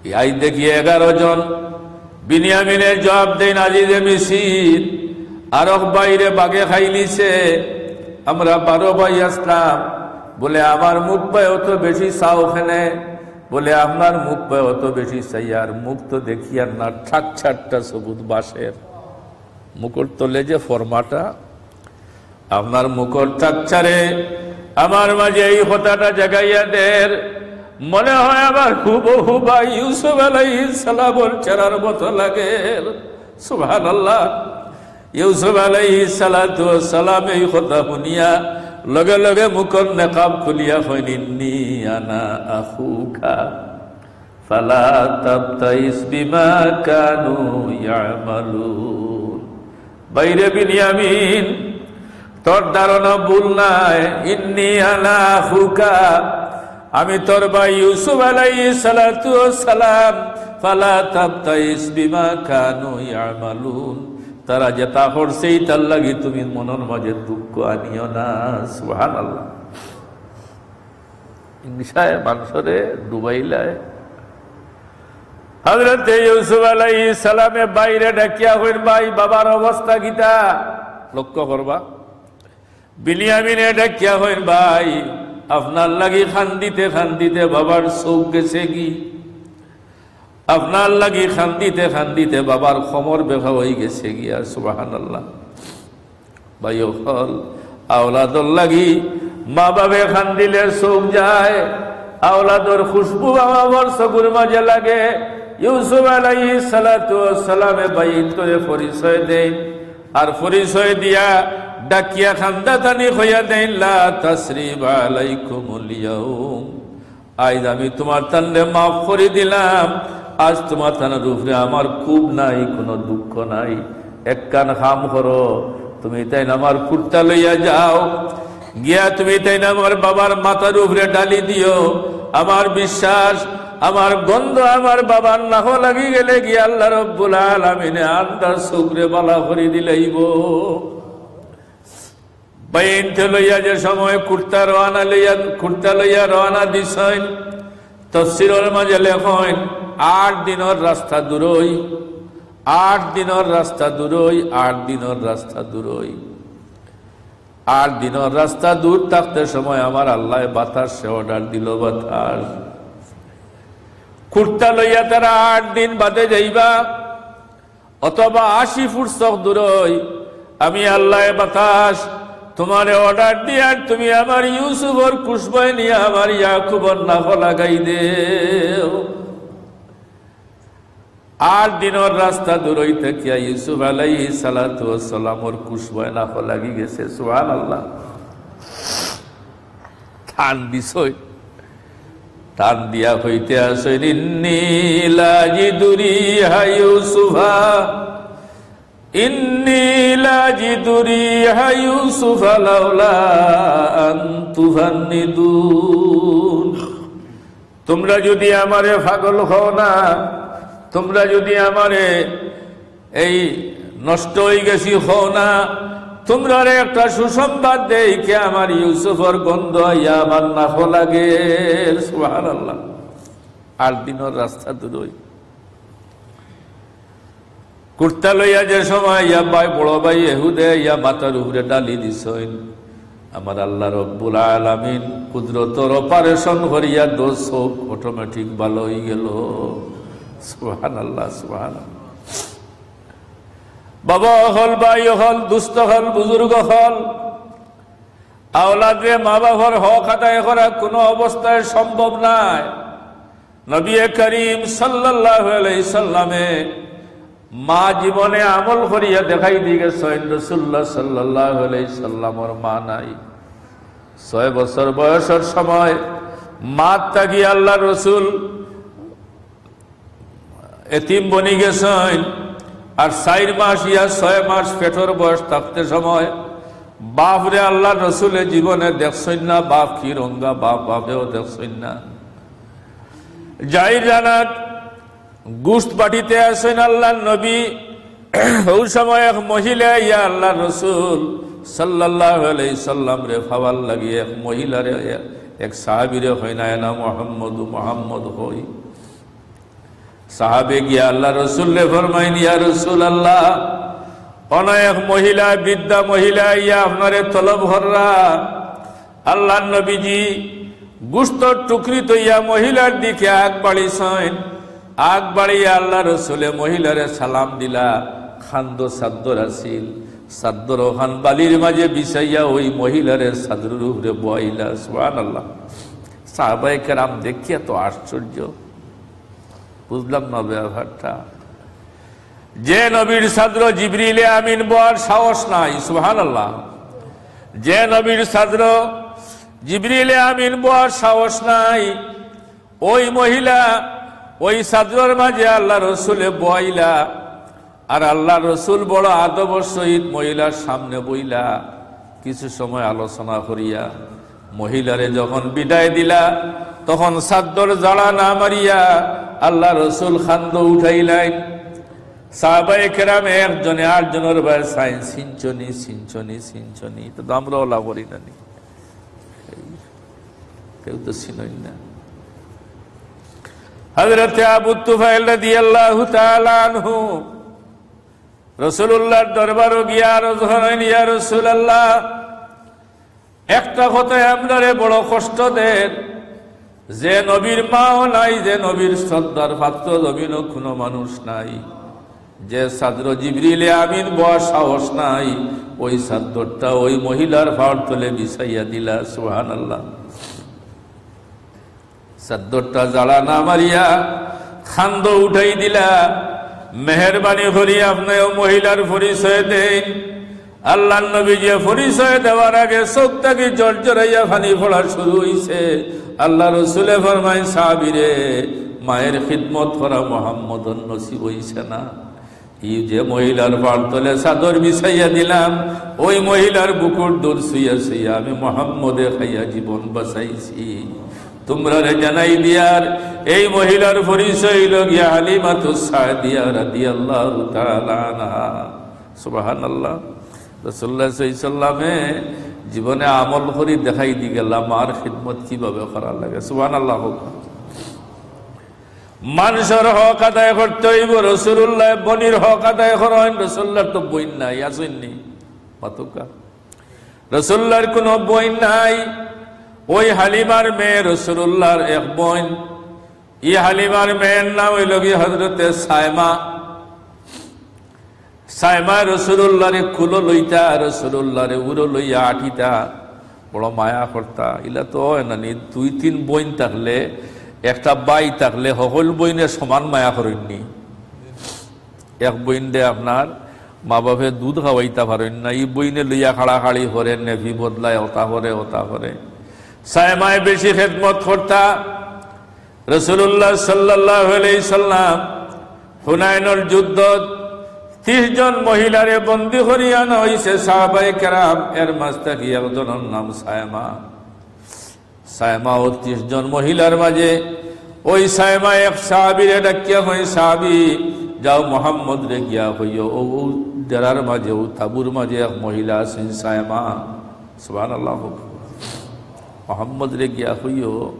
এই আইজ দেখি এগারো জন। বিনিয়ামিনে জবাব দেইন, "আজিজে মিসির, আরক ভাইরে বাঘে খাইলিছে, আমরা বারো ভাই আছলাম।" বলে, "আমার মুখ বায় অত বেশি চাও কেনে?" বলে, "আপনার মুখ বায় অত বেশি চাই, আর মুখ তো দেখিয়ার না, ঠাকছাটটা সবুত বাঁশের।" মুখর তলে যে ফরমাটা, আপনার মুখর টাকচারে আমার মাঝে এই কথাটা জাগাইয়া দের। মনে হয় আমার হুবহু ভাই ইউসুফ আলাইহিস সালামর চেহারার মতো লাগে। সুবহানাল্লাহ। ইউসুফ আলাইহিস সালাতু ওয়াস সালাম এই কথা হুনিয়া লগে লগে মুখর নেকাব খুলিয়া কইন, "ইন্নী আনা আখুকা।" ফালা তাবতাইস বিমা কানু ইয়ামালুন। ভাইরে বিনিয়ামিন, তোর ধারণা ভুল নায়। ইন্নী আনা আখুকা, আমি তোর ভাই ইউসুফ আলাইহিস সালাতু ওয়াস সালাম। ফালা তাবতাইস বিমা কানু ইয়ামালুন। তারা যেতা করছে, ইতার লাগি তুমি মনর মাঝে দুঃখ আনিও না। সুবহানাল্লাহ। হিংসায় মানষরে ডুবাইলায়। হযরতে ইউসুফ আলাইহিস সালামে ভাইরে ডাকিয়া কইন, "ভাই, বাবার অবস্থা কিতা?" লক্ষ্য করবা, বিনিয়ামিনে ডাকিয়া কইন, "ভাই, আপনার লাগি কান্দিতে কান্দিতে বাবার চউখ গেছেগি, আপনার লাগি কান্দিতে কান্দিতে বাবার কোমর বেকা অইগেছেগি।" আর সুবহানাল্লাহ। ভাই অকল, আওলাদর লাগি মা বাফে কান্দিলে চউখ যায়, আওলাদর খুশবু মা বাফর চউখর মাঝে লাগে। ইউসুফ আলাইহিস সালাতু ওয়াস সালামে ভাইন্তরে পরিচয় দেইন, আর পরিচয় দিয়া ডাকিয়া কান্দাত আনি কইয়া দেইন, "লা তাসরিবা আলাইকুমুল ইয়াউম।" আইজ আমি তুমার তানরে মাফ করি দিলাম। আইজ তুমার তানর উপরে আমার ক্ষোভ নাই, কুনু দুঃখ নাই। একখান কাম করো, তুমি তাইন আমার কুর্তা লইয়া যাও, গিয়া তুমি তাইন আমার বাবার মাথার উপরে ঢালি দিও। আমার বিশ্বাস, আমার গন্ধ আমার বাবার নাকো লাগি গেলে গিয়া আল্লাহ রব্বুল আলামিনে আন্ধার চউখরে ভালা করি দিলাইবো। ভাইন্তে লইয়া যে সময় কুর্তা রওয়ানা লইয়া, কুর্তা লইয়া রওয়ানা দিছইন, তফসিরর মাঝে লেখইন, আট দিনর রাস্তা দূরই, আট দিনর রাস্তা দূরই, আট দিনর রাস্তা দূরই। আট দিনর রাস্তা দূর থাকতে সময় আমার আল্লায় বাতাসরে order দিল, বাতাস, কুর্তা লইয়া তারা আট দিন বাদে যাইবা। অথবা আশি ফুট চউখ দূরই আমি আল্লায় বাতাস তুমারে order দিয়ার, তুমি আমার ইউসুফর খুশবয় নিয়া আমার ইয়াকুবর নাকো লাগাই দেও। আট দিনর রাস্তা দূরই থাকিয়া ইউসুফ আলাইহিস সালাতু ওয়াস সালামর খুশবয় নাকো লাগি গেছে। সুবহানাল্লাহ। টান দিছইন। টান দিয়া কইতে আছইন, "ইন্নী লাজিদু রিহা ইউসুফা, ইন্নী লাজিদু রিহা ইউসুফা লাউলা আন তুফান্নিদুন।" তুমরা যুদি আমারে পাগল কও না, তুমরা যুদি আমারে এই নষ্ট অইগেছি কও না, তুমরারে একটা সুসংবাদ দেই, কে আমার ইউসুফর গন্ধ আইয়া আমার নাকো লাগে। সুবহানাল্লাহ। আট দিনর রাস্তা দূরই। কুর্তা লইয়া যে সময় ইয়া ভাই, বড় ভাই এহুদে ইয়া মাথার উপরে ঢালি দিছইন, আমার আল্লাহ রব্বুল আলামিন কুদরতর operation করিয়া দশ চউখ automatic ভালা অইগেল। সুবহানাল্লাহ, সুবহানাল্লাহ। বাবা অকল, ভাই অকল, দুস্ত অকল, বুজুর্গ অকল, আওলাদরে মা বাবার হক আদায় করা কোনো অবস্থায় সম্ভব নায়। নবী করিম সাল্লাল্লাহু আলাইহি সাল্লামে মা জীবনে আমল করিয়া দেখাই দি গেছইন, রাসূলুল্লাহ সাল্লাল্লাহু আলাইহি সাল্লামর মা নাই। ছয় বছর বয়সর সময় মা থাকি আল্লাহর রাসূল এতিম বনি গেছইন। আর চাইর মাস ইয়া ছয় মাস পেটর বয়স থাকতে সময় বাপরে আল্লাহর রাসূলে জীবনে দেখছইন না, বাপ কি রঙ্গা, বাপ বাপেও দেখছইন না। যাইর রানাত গোশত বাটিতে আছইন আল্লাহর নবী। ওই সময় এক মহিলা ইয়া আল্লাহর রাসূল সাল্লাল্লাহু আলাইহি সাল্লামরে পাওয়ার লাগি এক মহিলারে, এক সাহাবীরে কইন, "আয়না মুহাম্মদু, মুহাম্মদ কই?" সাহাবে গিয়া আল্লাহর রাসূলরে ফরমাইন, "ইয়া রাসূলুল্লাহ, অনো এক মহিলা, বৃদ্ধা মহিলা ইয়া আপনারে তলব কররা।" আল্লাহর নবীজি গোশতর টুকরি থইয়া মহিলার দিকে আগ বাড়িছইন। আগ বাড়িয়া আল্লাহর রাসূলে মহিলারে সালাম দিলা। খান্দো চাদ্দর আছিল, চাদ্দর ওখান বালির মাঝে বিছাইয়া ওই মহিলারে চাদ্দরর উপরে বওয়াইলা। সুবহানাল্লাহ। সাহাবায়ে কেরাম দেখিয়া তো আশ্চর্য, বুঝলাম না ব্যাপারটা। যে নবীর চাদ্দর জিবরিলে আমিন বওয়ার সাহস নাই, সুবহানাল্লাহ। যে নবীর চাদ্দর জিবরিলে আমিন বওয়ার সাহস নাই, ওই মহিলা ওই চাদ্দরর মাঝে আল্লাহর রাসূলে বওয়াইলা। আর আল্লাহর রাসূল বড় আদবর সহিত মহিলার সামনে বইলা, কিছু সময় আলোচনা করিয়া মহিলারে যখন বিদায় দিলা, তখন চাদ্দর জাড়া না মারিয়া আল্লাহর রাসূল খান্দো উঠাইলাইন। সাহাবায়ে কেরাম একজনে আরজনর বায় চাইন, "চিনছনি, চিনছনি, চিনছনি?" তো আমরা ওলা করি না নি? কেউ তো চিনইন না। হযরতে আবু তুফাইল রাদিয়াল্লাহু তাআলা আনহু রাসূলুল্লাহর দরবারো গিয়া আরজ করইন, "ইয়া রাসূলুল্লাহ, একটা কথায় আমরারে বড় কষ্ট দের, যে নবীর মাও নাই, যে নবীর শ্রদ্ধার পাত্র জমিনো কোনো মানুষ নাই, যে চাদ্দর জিবরিলে আমিন বওয়ার সাহস নাই, ওই চাদ্দরটা ওই মহিলার পাওর তলে বিছাইয়া দিলা।" সুবহানাল্লাহ। চাদ্দরটা জাড়া না মারিয়া খান্দো উঠাই দিলা। মেহেরবানি করি আপনে ও মহিলার পরিচয় দেইন। আল্লাহর নবী যে পরিচয় দেওয়ার আগে চোখ থাকি জরজরাইয়া পানি পড়া শুরু অইছে। আল্লাহর রাসূলে ফরমাইন, "সাহাবীরে, মায়ের খিদমত করা মুহাম্মদর নসিব অইছে না।" ই যে মহিলার পাওর তলে চাদর বিছাইয়া দিলাম, ওই মহিলার বুকুর দুধ চুইয়া চুইয়া আমি মুহাম্মদে খাইয়া জীবন বাঁচাইছি। তুমরারে জানাই দিয়ার, এই মহিলার পরিচয় অইলো গিয়া হালিমাতুস সাদিয়া রাদিয়াল্লাহু তাআলা আনহা। সুবহানাল্লাহ। রাসূলুল্লাহ সাল্লাল্লাহু আলাইহি ওয়াসাল্লামে জীবনে আমল করি দেখাই দি গেলা মার খিদমত কিভাবে করা লাগে। সুবহানাল্লাহ হোক। মানষর হক আদায় করতে অইবো। রাসূলুল্লাহ বইনর হক আদায় করইন। রাসূলুল্লাহর তো বইন নাই, আছইন নি? মাতুক্কা। রাসূলুল্লাহর কোনো বইন নাই। ওই হালিমার মেয়ে রাসূলুল্লাহর এক বইন। ই হালিমার মেয়ের নাম অইলো গি হযরতে সায়মা। সায়মায় রাসূলুল্লাহরে কুলো লইতা, রাসূলুল্লাহরে উরো লইয়া আটিতা, বড় মায়া করতা। ইলা তো অয় না নি, দুই তিন বইন থাকলে, একটা ভাই থাকলে, হকল বইনে সমান মায়া করইন নি। এক বইনরে আপনার মা বাপে দুধ খাওয়াইতা পারইন না, ই বইনে লইয়া খাড়াখাড়ি করে, নেভি বদলায়, ওতা করে, ওতা করে। সায়মায় বেশি খেদমত করতা। রাসূলুল্লাহ সাল্লাল্লাহু আলাইহি সাল্লাম হুনাইনর যুদ্ধত ত্রিশ জন মহিলারে বন্দী করিয়া আনা অইছে সাহাবায়ে কেরাম, এর মাঝ থাকি একজনর নাম সায়মা। সায়মা ও ত্রিশ জন মহিলার মাঝে ওই সায়মা এক সাহাবীরে ডাকিয়া কইন, "সাহাবী, যাও মুহাম্মদরে গিয়া কইও, ও, ও ডেরার মাঝে, ও তাবুর মাঝে এক মহিলা আছইন সায়মা।" সুবহানাল্লাহ হোক। মুহাম্মদরে গিয়া কইও,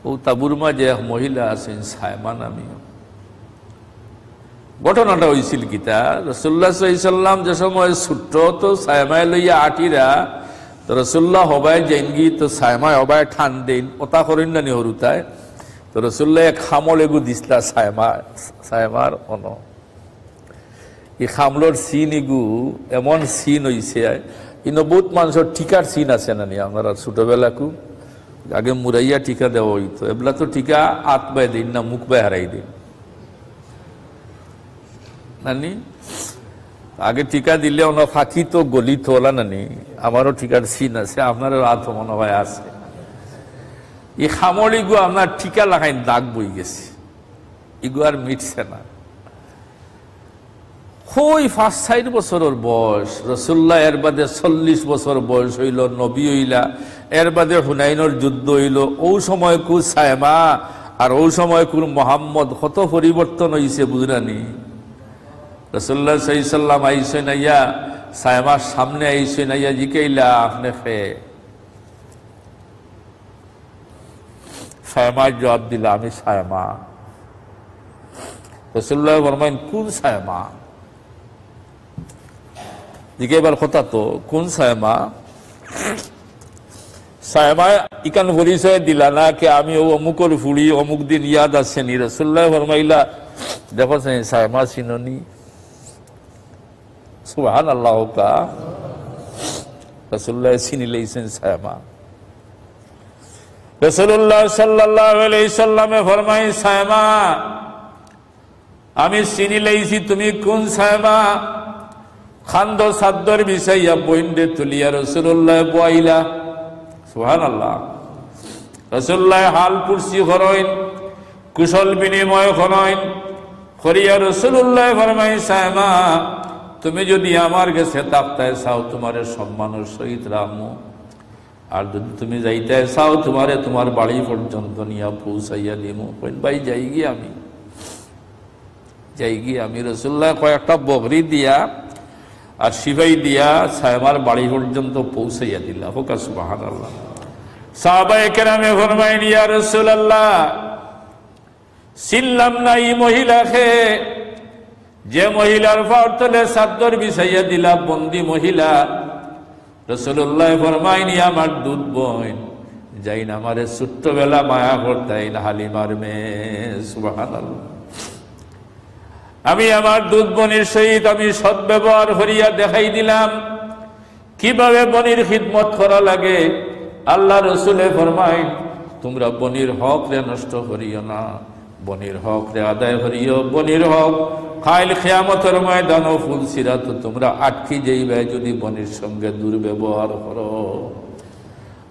ও তাবুর মাঝে এক মহিলা আছইন সায়মা নামিয়া। ঘটনাটা অইছিল কিতা, রাসূলুল্লাহ সাল্লাল্লাহু আলাইহি সাল্লাম যে সময় ছুট্ট তো সায়মায় লইয়া আটিরা, তো রাসূলুল্লাহ হবায় যাইনগি তো সায়মায় হবায় টান দেইন, ওতা করইন না নি হুরুতায়। তো রাসূলুল্লাহ এক খামল এগু দিছলা সায়মা, সায়মার অনো। ই খামলর চিন ইগু এমন চিন অইছে, ইনো বউত মানষর টিকার চিন আছে না নি? আপনারা ছোটবেলাকু আগে মুড়াইয়া টিকা দেওয়া অইতো, এবলা তো টিকা আত বায় দিন না, মুখ বায় হারাই দিন না নি? আগে টিকা দিলে ওনা ফাঁকি তো গলি তোলা না নি? আমারও টিকার চিন আছে, আপনারও আত মনে হয় আছে। এই খামড়িগু আপনার টিকা লাগাইন দাগ বই গেছে, ইগু আর মিটছে না। কই পাঁচ চাইর বছরর বয়স, রসুল্লাহ এর বাদে চল্লিশ বছর বয়স অইলো, নবী অইলা, এর বাদে হুনাইনর যুদ্ধ অইলো, অউ সময়কুর সায়মা আর অউ সময়কুর মোহাম্মদ কত পরিবর্তন অইছে, বুঝরা নি? রসুল্লাহ সাল্লাল্লাহু আলাইহি ওয়াসাল্লাম আইছইন আইয়া, সায়মার সামনে আইছইন আইয়া জিকাইলা, "আপনে কে?" সায়মায় জবাব দিলা, "আমি সায়মা।" রাসূলুল্লাহ ফরমাইন, "কুন সায়মা?" জিগাইবার কথা তো, "কুন সায়মা?" সায়মা ইখান পরিচয় দিলা না, কে আমি অউ অমুকর ফুড়ি, অমুক দিন ইয়াদ আছে নি? রাসূলুল্লাহ ফরমাইলা, "দেখো চাই, সায়মা চিনো নি?" সুবহানাল্লাহ কা। রাসূলুল্লাহ চিনি লাইছইন সায়মা। রাসূলুল্লাহ সাল্লাল্লাহু আলাইহি সাল্লামে ফরমাইন, "সায়মা, আমি চিনি লাইছি তুমি কুন সায়মা।" কান্দো চাদ্দর বিছাইয়া বইনরে তুলিয়া রাসূলুল্লাহ বওয়াইলা। সুবহানাল্লাহ। রাসূলুল্লাহ হাল পুরসি করইন, কুশল বিনিময় করইন, করিয়া রাসূলুল্লাহ ফরমাইন, "সায়মা, তুমি যুদি আমার গেছে থাকতায় চাও, তুমারে সম্মানর সহিত রাখমু, আর যুদি তুমি যাইতায় চাও, তুমারে তুমার বাড়ি পর্যন্ত নিয়া পৌঁছাইয়া দিমু।" কইন, "ভাই, যাইগি আমি, যাইগি আমি।" রাসূলুল্লাহ কয়েকটা বকরি দিয়া আর সিপাই দিয়া সায়মার বাড়ি পর্যন্ত পৌঁছাইয়া দিলা। কউক্কা সুবহানাল্লাহ। সাহাবায়ে কেরামে ফরমাইন, "ইয়া রাসূলুল্লাহ, চিনলাম না ই মহিলারে।" যে মহিলার পাওর তলে চাদ্দর বিছাইয়া দিলা, বন্দি মহিলা। রাসূলুল্লাহ ফরমাইন, "ই আমার দুধ বইন, যেইন আমারে ছোট্টবেলা মায়া করতা, এইন হালিমার মেয়ে।" সুবহানাল্লাহ। আমি আমার দুধ বইনর সহিত আমি সদ্ব্যবহার করিয়া দেখাই দিলাম। কিভাবে বইনর খিদমত করা লাগে? আল্লার রসুলে ফরমাইন, "তুমরা বইনর হকরে নষ্ট করিও না, বইনর হকরে আদায় করিও, বইনর হক কাইল কিয়ামতর ময়দানো পুলসিরাতো তুমরা আটকি যাইবায় যুদি বইনর সঙ্গে দুর্ব্যবহার করো।"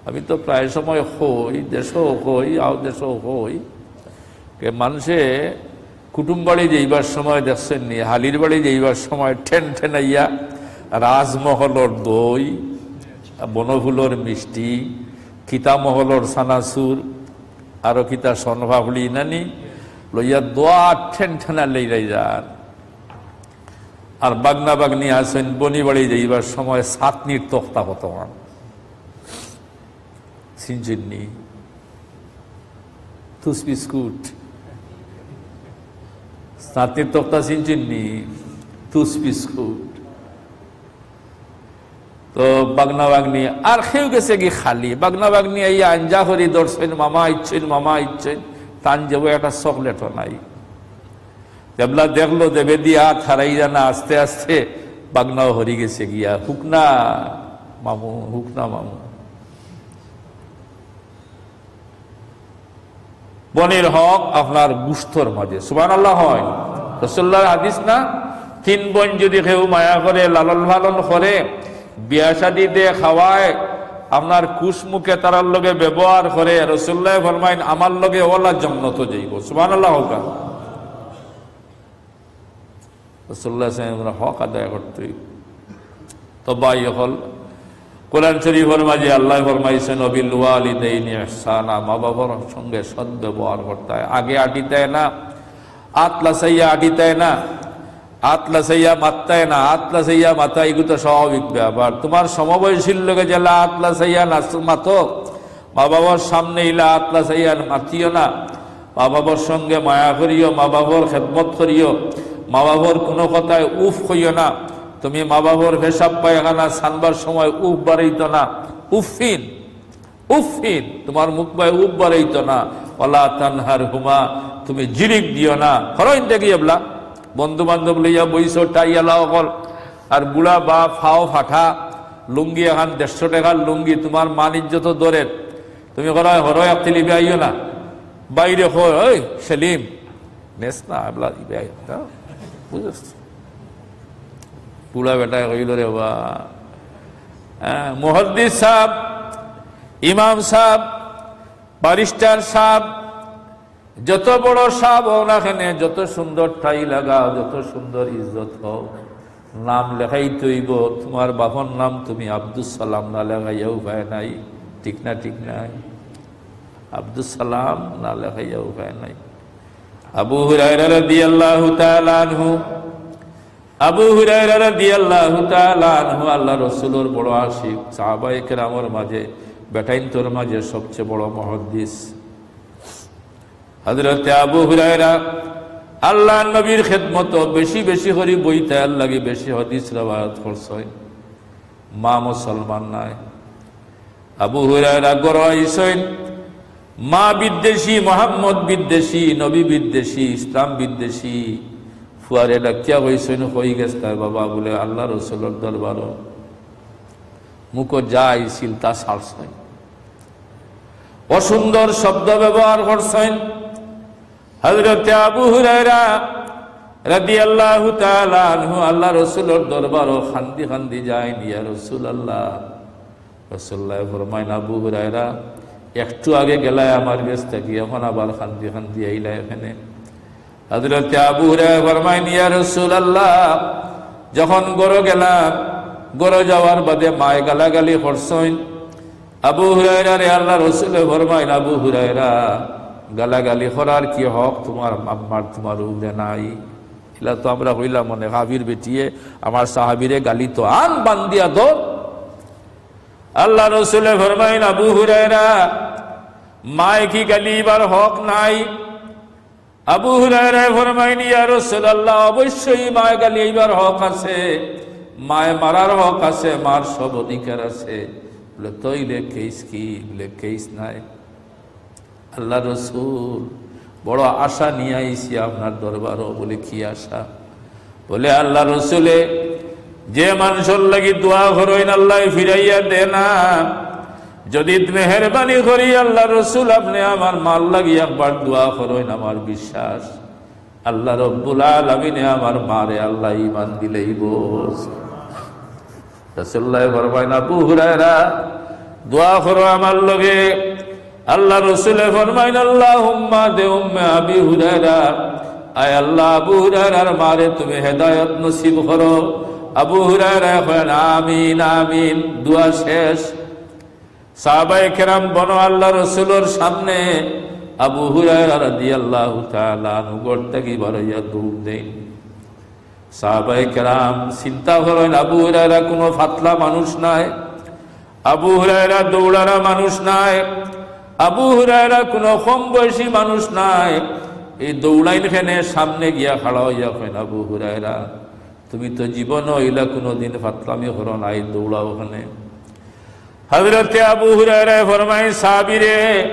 আমি তো প্রায় সময় কই, দেশো কই, আও দেশো কই, কে মানষে কুটুম বাড়ি যাইবার সময় দেখছইন নি, হালির বাড়ি যাইবার সময় ঠেন ঠেনাইয়া রাজমহলর দই, বনফুলর মিষ্টি, কিতা মহলর চানাচুর, আরো কিতা শনপাপড়ি নানি লইয়া দোয়া ঠেন ঠেনা লইলাই যার। আর বাগনা বাগনি আছইন, বইন বাড়ি যাইবার সময় চাটনির তক্তা কতখান চিনছইন নি? তুস বিস্কুট। চাটনির তক্তা চিনছইন নি? তুস বিস্কুট। তো বাগনা বাগনি আর কেউ গেছেগি খালি। বাগনা বাগনি আইয়া আঞ্জা করি ধরছইন, "মামা আইছইন, মামা আইছইন।" তান যেবো একটা চকলেটও নাই। যেবলা দেখলো, যেবেদি আত হারাই জানা, আস্তে আস্তে বাগনাও হরি গেছে গিয়া, "হুকনা মামু, হুকনা মামু।" বইনর হক আপনার গুস্তর মাঝে, সুবহানাল্লাহ হয়। রাসূলুল্লাহর হাদিস না, তিন বইন যুদি কেউ মায়া করে, লালন পালন করে, বিয়া শাদি দে, খাওয়ায়, আপনার খুশ মুখে তারার লগে ব্যবহার করে, রাসূলুল্লাহ ফরমাইন, "আমার লগে অলা জন্নতো যাইবো।" সুবহানাল্লাহ হোক। রাসূলুল্লাহ সাল্লাল্লাহু আলাইহি ওয়াসাল্লামর হক আদায় করতে অইবো। তো ভাই অকল, কোরআন শরীফর মাঝে আল্লায় ফরমাইছইন, "ওয়াবিল ওয়ালিদাইনি ইহসানা", মা বাবার সঙ্গে সদ্ব্যবহার করতায়। আগে আটিতায় না, আত লাচাইয়া আটিতায় না, আত লাচাইয়া মাততায় না, আত লাচাইয়া মাতা ইগু তো স্বাভাবিক ব্যাপার। তুমার সমবয়সীর লগে যেলা আত লাচাইয়া নাচ-, মাতো, মা বাবার সামনে ইলা আত লাচাইয়া মাতিও না। মা বাবার সঙ্গে মায়া করিও, মা বাবার খেদমত করিও, মা বাবার কোনো কথায় উফ কইও না। তুমি মা বাবার পেশাব পায়খানা ছানবার সময় উফ বাড়াইতো না। উফিন, উফিন, তুমার মুখ বায় উফ বাড়াইতো না। ওয়ালা তানহারহুমা, তুমি জিরিক দিও না। হরইন দেখি এবলা, বন্ধু বান্ধব লইয়া বইছো, টাইয়ালা অকল, আর বুড়া বাপ, ফাও ফাটা, লুঙ্গি, এখান দেড়শো টাকার লুঙ্গি, তুমার মান ইজ্জত ধরে, তুমি করায় হরো এক তিল ইবে আইও না, বাইরে কয়, "ওই সেলিম, নেস না, এবলা ইবে আইও না।" বুঝছস? বুড়া বেটায় কইল, "রে বা, হ্যাঁ, মুহাদ্দিস সাহেব, ইমাম সাহেব, ব্যারিস্টার সাহেব, যত বড় সাহেব হও না কেনে, যত সুন্দর টাই লাগাও, যত সুন্দর ইজ্জত হও, নাম লেখাইতে অইবো, তুমার বাপর নাম তুমি আব্দুস সালাম না লেখাইয়া উপায় নাই।" ঠিক না, ঠিক নাই? আব্দুস সালাম না লেখাইয়া উপায় নাই। আবু হুরায়রা রাদিয়াল্লাহু তাআলা আনহু, আবু হুরায়রা রাদিয়াল্লাহু তাআলা আনহু আল্লাহ রসুলর বড় আশিক, সাহাবায়ে কেরামর মাঝে, বেটাইন্তর মাঝে সবচেয়ে বড় মুহাদ্দিস। হযরতে আবু হুরায়রা আল্লাহর নবীর খেদমতো বেশি বেশি করি বইতা, এর লাগি বেশি হাদিস রেওয়ায়াত করছইন। মা মুসলমান নায়। আবু হুরায়রা ঘরো আইছইন, মা বিদ্বেষী, মোহাম্মদ বিদ্বেষী, নবী বিদ্বেষী, ইসলাম বিদ্বেষী। ফুয়ারে ডাকিয়া কইছইন, "কই গেছলায় বাবা?" বলে, "আল্লাহ রসুলর দরবারো।" মুখো যা আইছিল তা ছাড়ছইন। অসুন্দর শব্দ ব্যবহার করছইন। হযরতে আবু হুরায়রা রাদিয়াল্লাহু তাআলা আনহু আল্লাহ রসুলর দরবারো কান্দি কান্দি যাইন, "ইয়া রাসূলুল্লাহ।" রাসূলুল্লাহ ফরমাইন, "আবু হুরায়রা, একটু আগে গেলায় আমার গেছ থাকি, এখন আবার কান্দি কান্দি আইলায় কেনে?" হযরতে আবু হুরায়রা ফরমাইন, "ইয়া রাসূলুল্লাহ, যখন ঘরো গেলাম, ঘরো যাওয়ার বাদে মায়ে গালাগালি করছইন।" আবু হুরায়রারে আল্লাহ রসুলে ফরমাইন, "আবু হুরায়রা, গালাগালি করার কি হক তুমার আম্মার তুমার উপরে নাই?" ইলা তো আমরা কইলাম, মনে কাফির বেটিয়ে আমার সাহাবীরে গালি তো আন বান্দিয়া ধর। আল্লাহ রসুলে ফরমাইন, "আবু হুরায়রা, মায়ে কি গালি ইবার হক নাই?" আবু হুরায়রায় ফরমাইন, "ইয়া রাসূলুল্লাহ, অবশ্যই মায়ে গালি ইবার হক আছে, মায়ে মারার হক আছে, মার সব অধিকার আছে।" বলে, "তইলে কেস কি?" বলে, "কেস নাই।" "আল্লাহ রসুল, বড় আশা নিয়া আইছি আপনার দরবারো।" বলে, "কি আশা?" বলে, "আল্লাহ রসুলে যে মানষর লাগি দোয়া করইন, আল্লায় ফিরাইয়া দে না। যদি মেহেরবানি করি আল্লাহ রসুল, আপনে আমার মার লাগি একবার দোয়া করইন, আমার বিশ্বাস আল্লাহ রব্বুল আলামিনে আমার মারে আল্লাহ ইমান দিলাইবো।" রাসূলুল্লাহ ফরমাইন, "আবু হুরায়রা, দোয়া করো আমার লগে।" আল্লাহ রসুলে ফরমাইন, "আল্লাহুম্মা দে উম্মে আবি হুরায়রা, আয় আল্লাহ, আবু হুরায়রার মারে তুমি হেদায়েত নসিব করো।" আবু হুরায়রা কইন, "আমিন, আমিন।" দোয়া শেষ। সাহাবায়ে কেরাম বনো আল্লাহ রসুলর সামনে, আবু হুরায়রা রাদিয়াল্লাহু তাআলা আনহু ঘর থাকি বারইয়া দৌড় দেইন। সাহাবায়ে কেরাম চিন্তা করইন, আবু হুরায়রা কুনু পাতলা মানুষ নায়, আবু হুরায়রা দৌড়ারা মানুষ নায়, আবু হুরায়রা কুনু কম বয়সী মানুষ নায়। এই দৌড়াইন কেনে? সামনে গিয়া খাড়া অইয়া কইন, "আবু হুরায়রা, তুমি তো জীবনো ইলা কুনুদিন ফাতলামি করো নাই, দৌড়াও কেনে?" হযরতে আবু হুরায়রায় ফরমাইন, "সাহাবীরে,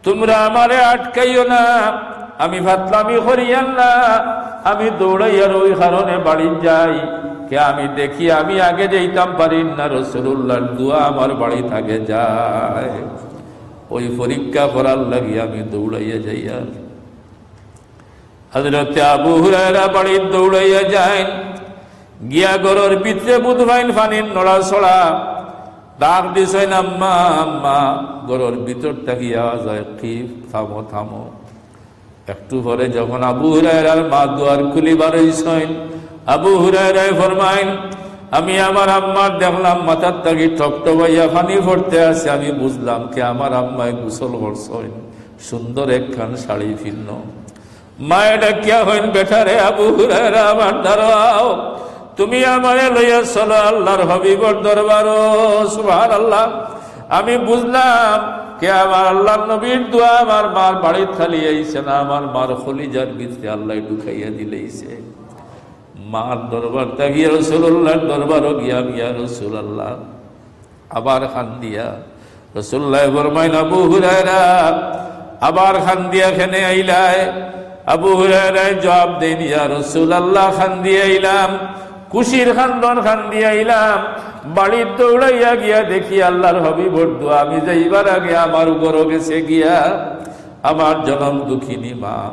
তুমরা আমারে আটকাইও না, আমি ফাতলামি করিয়ার না, আমি দৌড়াইয়ার অউ কারণে বাড়িত যাই, কে আমি দেখি আমি আগে যাইতাম পারি না, রাসূলুল্লাহর দোয়া আমার বাড়িত আগে যায়, অউ পরীক্ষা করার লাগি আমি দৌড়াইয়া যাইয়ার।" হযরতে আবু হুরায়রা বাড়িত দৌড়াইয়া যাইন, গিয়া ঘরর ভিতরে বুঝ পাইন পানির নড়াচড়া। ডাক দিছইন, "আম্মা, আম্মা।" ঘরর ভিতর থাকি আওয়াজ অয়, "কি? থামো, থামো।" একটু পরে যখন আবু হুরায়রার মা দুয়ার খুলি বারইছইন, আবু হুরায়রায় ফরমাইন, "আমি আমার আম্মার দেখলাম মাথার থাকি টপটপাইয়া পানি পড়তে আছে, আমি বুঝলাম কে আমার আম্মায় গোসল করছইন, সুন্দর একখান শাড়ি ফিন্দ।" মায়ে ডাকিয়া কইন, "বেটারে আবু হুরায়রা, আমার দ্বারাও, তুমি আমারে লইয়া চলো আল্লাহর হাবিবর দরবারো।" সুবহানাল্লাহ। আমি বুঝলাম কে আমার আল্লাহর নবীর দোয়া আমার মার বাড়িত খালি আইছে না, আমার মার কলিজার ভিতরে আল্লায় ঢুকাইয়া দিলাইছে। মার দরবার থাকি রাসূলুল্লাহর দরবারো গিয়া, "ইয়া রাসূলুল্লাহ।" আবার কান্দিয়া রাসূলুল্লাহ ফরমাইন, "আবু হুরায়রা, আবার কান্দিয়া কেনে আইলায়?" আবু হুরায়রায় জবাব দেইন, "ইয়া রাসূলুল্লাহ, কান্দিয়া আইলাম।" খুশির কান্দন কান্দি আইলাম। বাড়িত দৌড়াইয়া গিয়া দেখি আল্লাহর হাবিবর দোয়া, আমি যাইবার আগে আমার ঘরো গেছে গিয়া আমার জনম দুঃখিনী মা।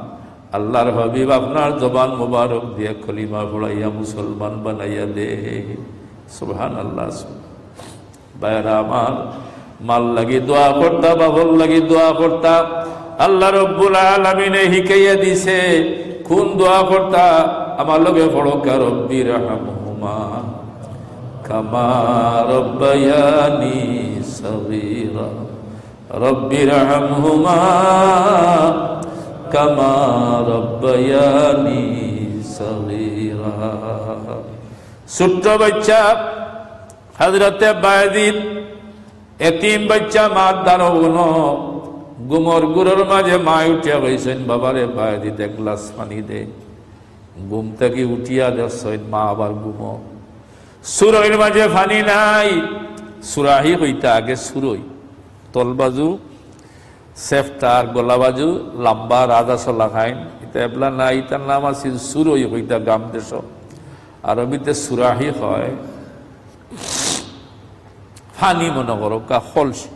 আল্লাহর হাবিব আপনার জবান মোবারক দিয়া কলিমা পড়াইয়া মুসলমান বানাইয়া দে। সুবহানাল্লাহ। ভাইরা আমার, মার লাগি দোয়া করতা, বাবার লাগি দোয়া করতা। আল্লাহ রব্বুল আলামিনে হিকাইয়া দিছে কোন দোয়া করতা। আমার লগে পড়ো কা, রব্বির হামহুমা কামা রব্বায়ানি সগীরা। রব্বির হামহুমা কামা রব্বায়ানি সগীরা। ছোট্ট বাচ্চা হযরতে বায়েজিদ, এতিম বাচ্চা, মার দারো গুনো, ঘুমর ঘোরর মাঝে মায় উঠিয়া কইছইন, "বাবারে বায়েজিদ, এক গ্লাস পানি দে।" ঘুম থাকি উঠিয়া দেখছইন মা আবার ঘুমো। সুরইর মাঝে পানি নাই। সুরাহি কইতা আগে সুরই, তলবাজু সেফটার, গলাবাজু লম্বা, রাজা চলা খাইন। ইতা এবলা নাই, ইতার নাম আছিল সুরই কইতা গ্রাম দেশ। আরবিতে সুরাহি হয়। পানি মনে করো কা কলসি।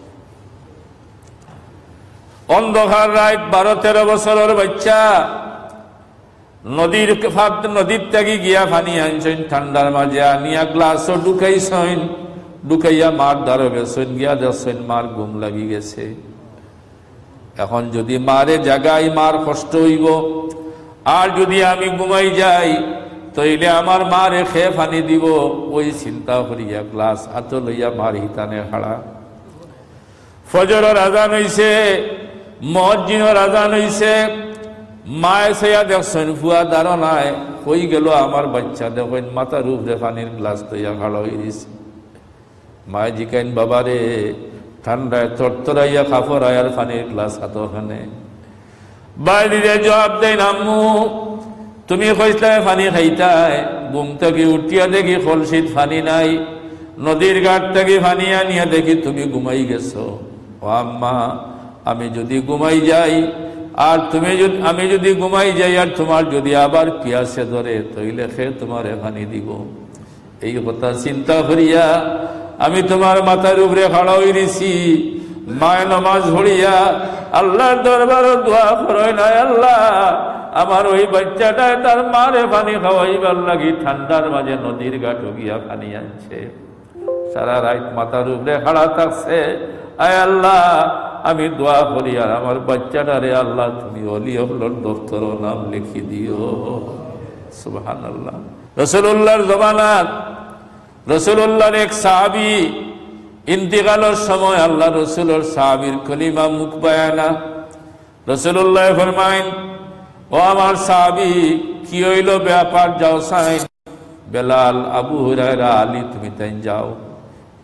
অন্ধকার রাইত, বারো তেরো বছরর বাচ্চা নদীর ফাত, নদীর থাকি গিয়া পানি আনছইন, ঠান্ডার মাঝে আনিয়া গ্লাসো ঢুকাইছইন, ঢুকাইয়া মার দারো গেছইন, গিয়া দেখছইন মার ঘুম লাগি গেছে। এখন যদি মারে জাগাই, মার কষ্ট অইবো, আর যদি আমি ঘুমাই যাই, তইলে আমার মারে কে পানি দিবো? ওই চিন্তা করিয়া গ্লাস আতো লইয়া মার হিতানে খাড়া। ফজরর আজান অইছে, মুয়াজ্জিনর আজান অইছে। মায় চাইয়া দেখছইন, ফুয়া দারো নাই, কই গেলো আমার বাচ্চা? দেখইন মাথার উপরে পানির গ্লাস থইয়া খাড়া অই দিছে। মায় জিকাইন, "বাবারে?" ঠান্ডায় তরতরাইয়া কাপড় আয়ার পানির গ্লাস আতো খানে। বায়েজিদে জবাব দেইন, "আম্মু, তুমি কইছলায় পানি খাইতায়, ঘুম থাকি উঠিয়া দেখি কলসিত পানি নাই, নদীর ঘাট থাকি পানি আনিয়া দেখি তুমি ঘুমাই গেছো। ও আম্মা, আমি যদি ঘুমাই যাই, আর তুমি যদি, আমি যদি ঘুমাই যাই আর তুমার যদি আবার পিয়াসে ধরে, তইলে কে তুমারে পানি দিবো?" এই কথা চিন্তা করিয়া আমি তুমার মাথার উপরে খাড়া অই রইছি। মায় নামাজ পড়িয়া আল্লাহর দরবারো দোয়া করইন, "আয় আল্লাহ, আমার ওই বাচ্চাটায় তার মারে পানি খাওয়াইবার লাগি ঠান্ডার মাঝে নদীর ঘাটো গিয়া পানি আনছে, সারা রাইত মাথার উপরে খাড়া থাকছে। আয় আল্লাহ, আমি দোয়া করি আর আমার বাচ্চাটারে আল্লাহ তুমি অলি অকলর দফতরো নাম লেখি দিও।" সুবহানাল্লাহ। রাসূলুল্লাহর জমানাত রাসূলুল্লাহর এক সাহাবী ইন্তিকালর সময় আল্লাহ রাসূলর সাহাবীর কলিমা মুখ বায় না। রাসূলুল্লাহ ফরমাইন, "ও আমার সাহাবী, কি অইলো ব্যাপার? যাও চাইন।" বেলাল, আবু হুরায়রা, আলী, তুমি তাইন যাও,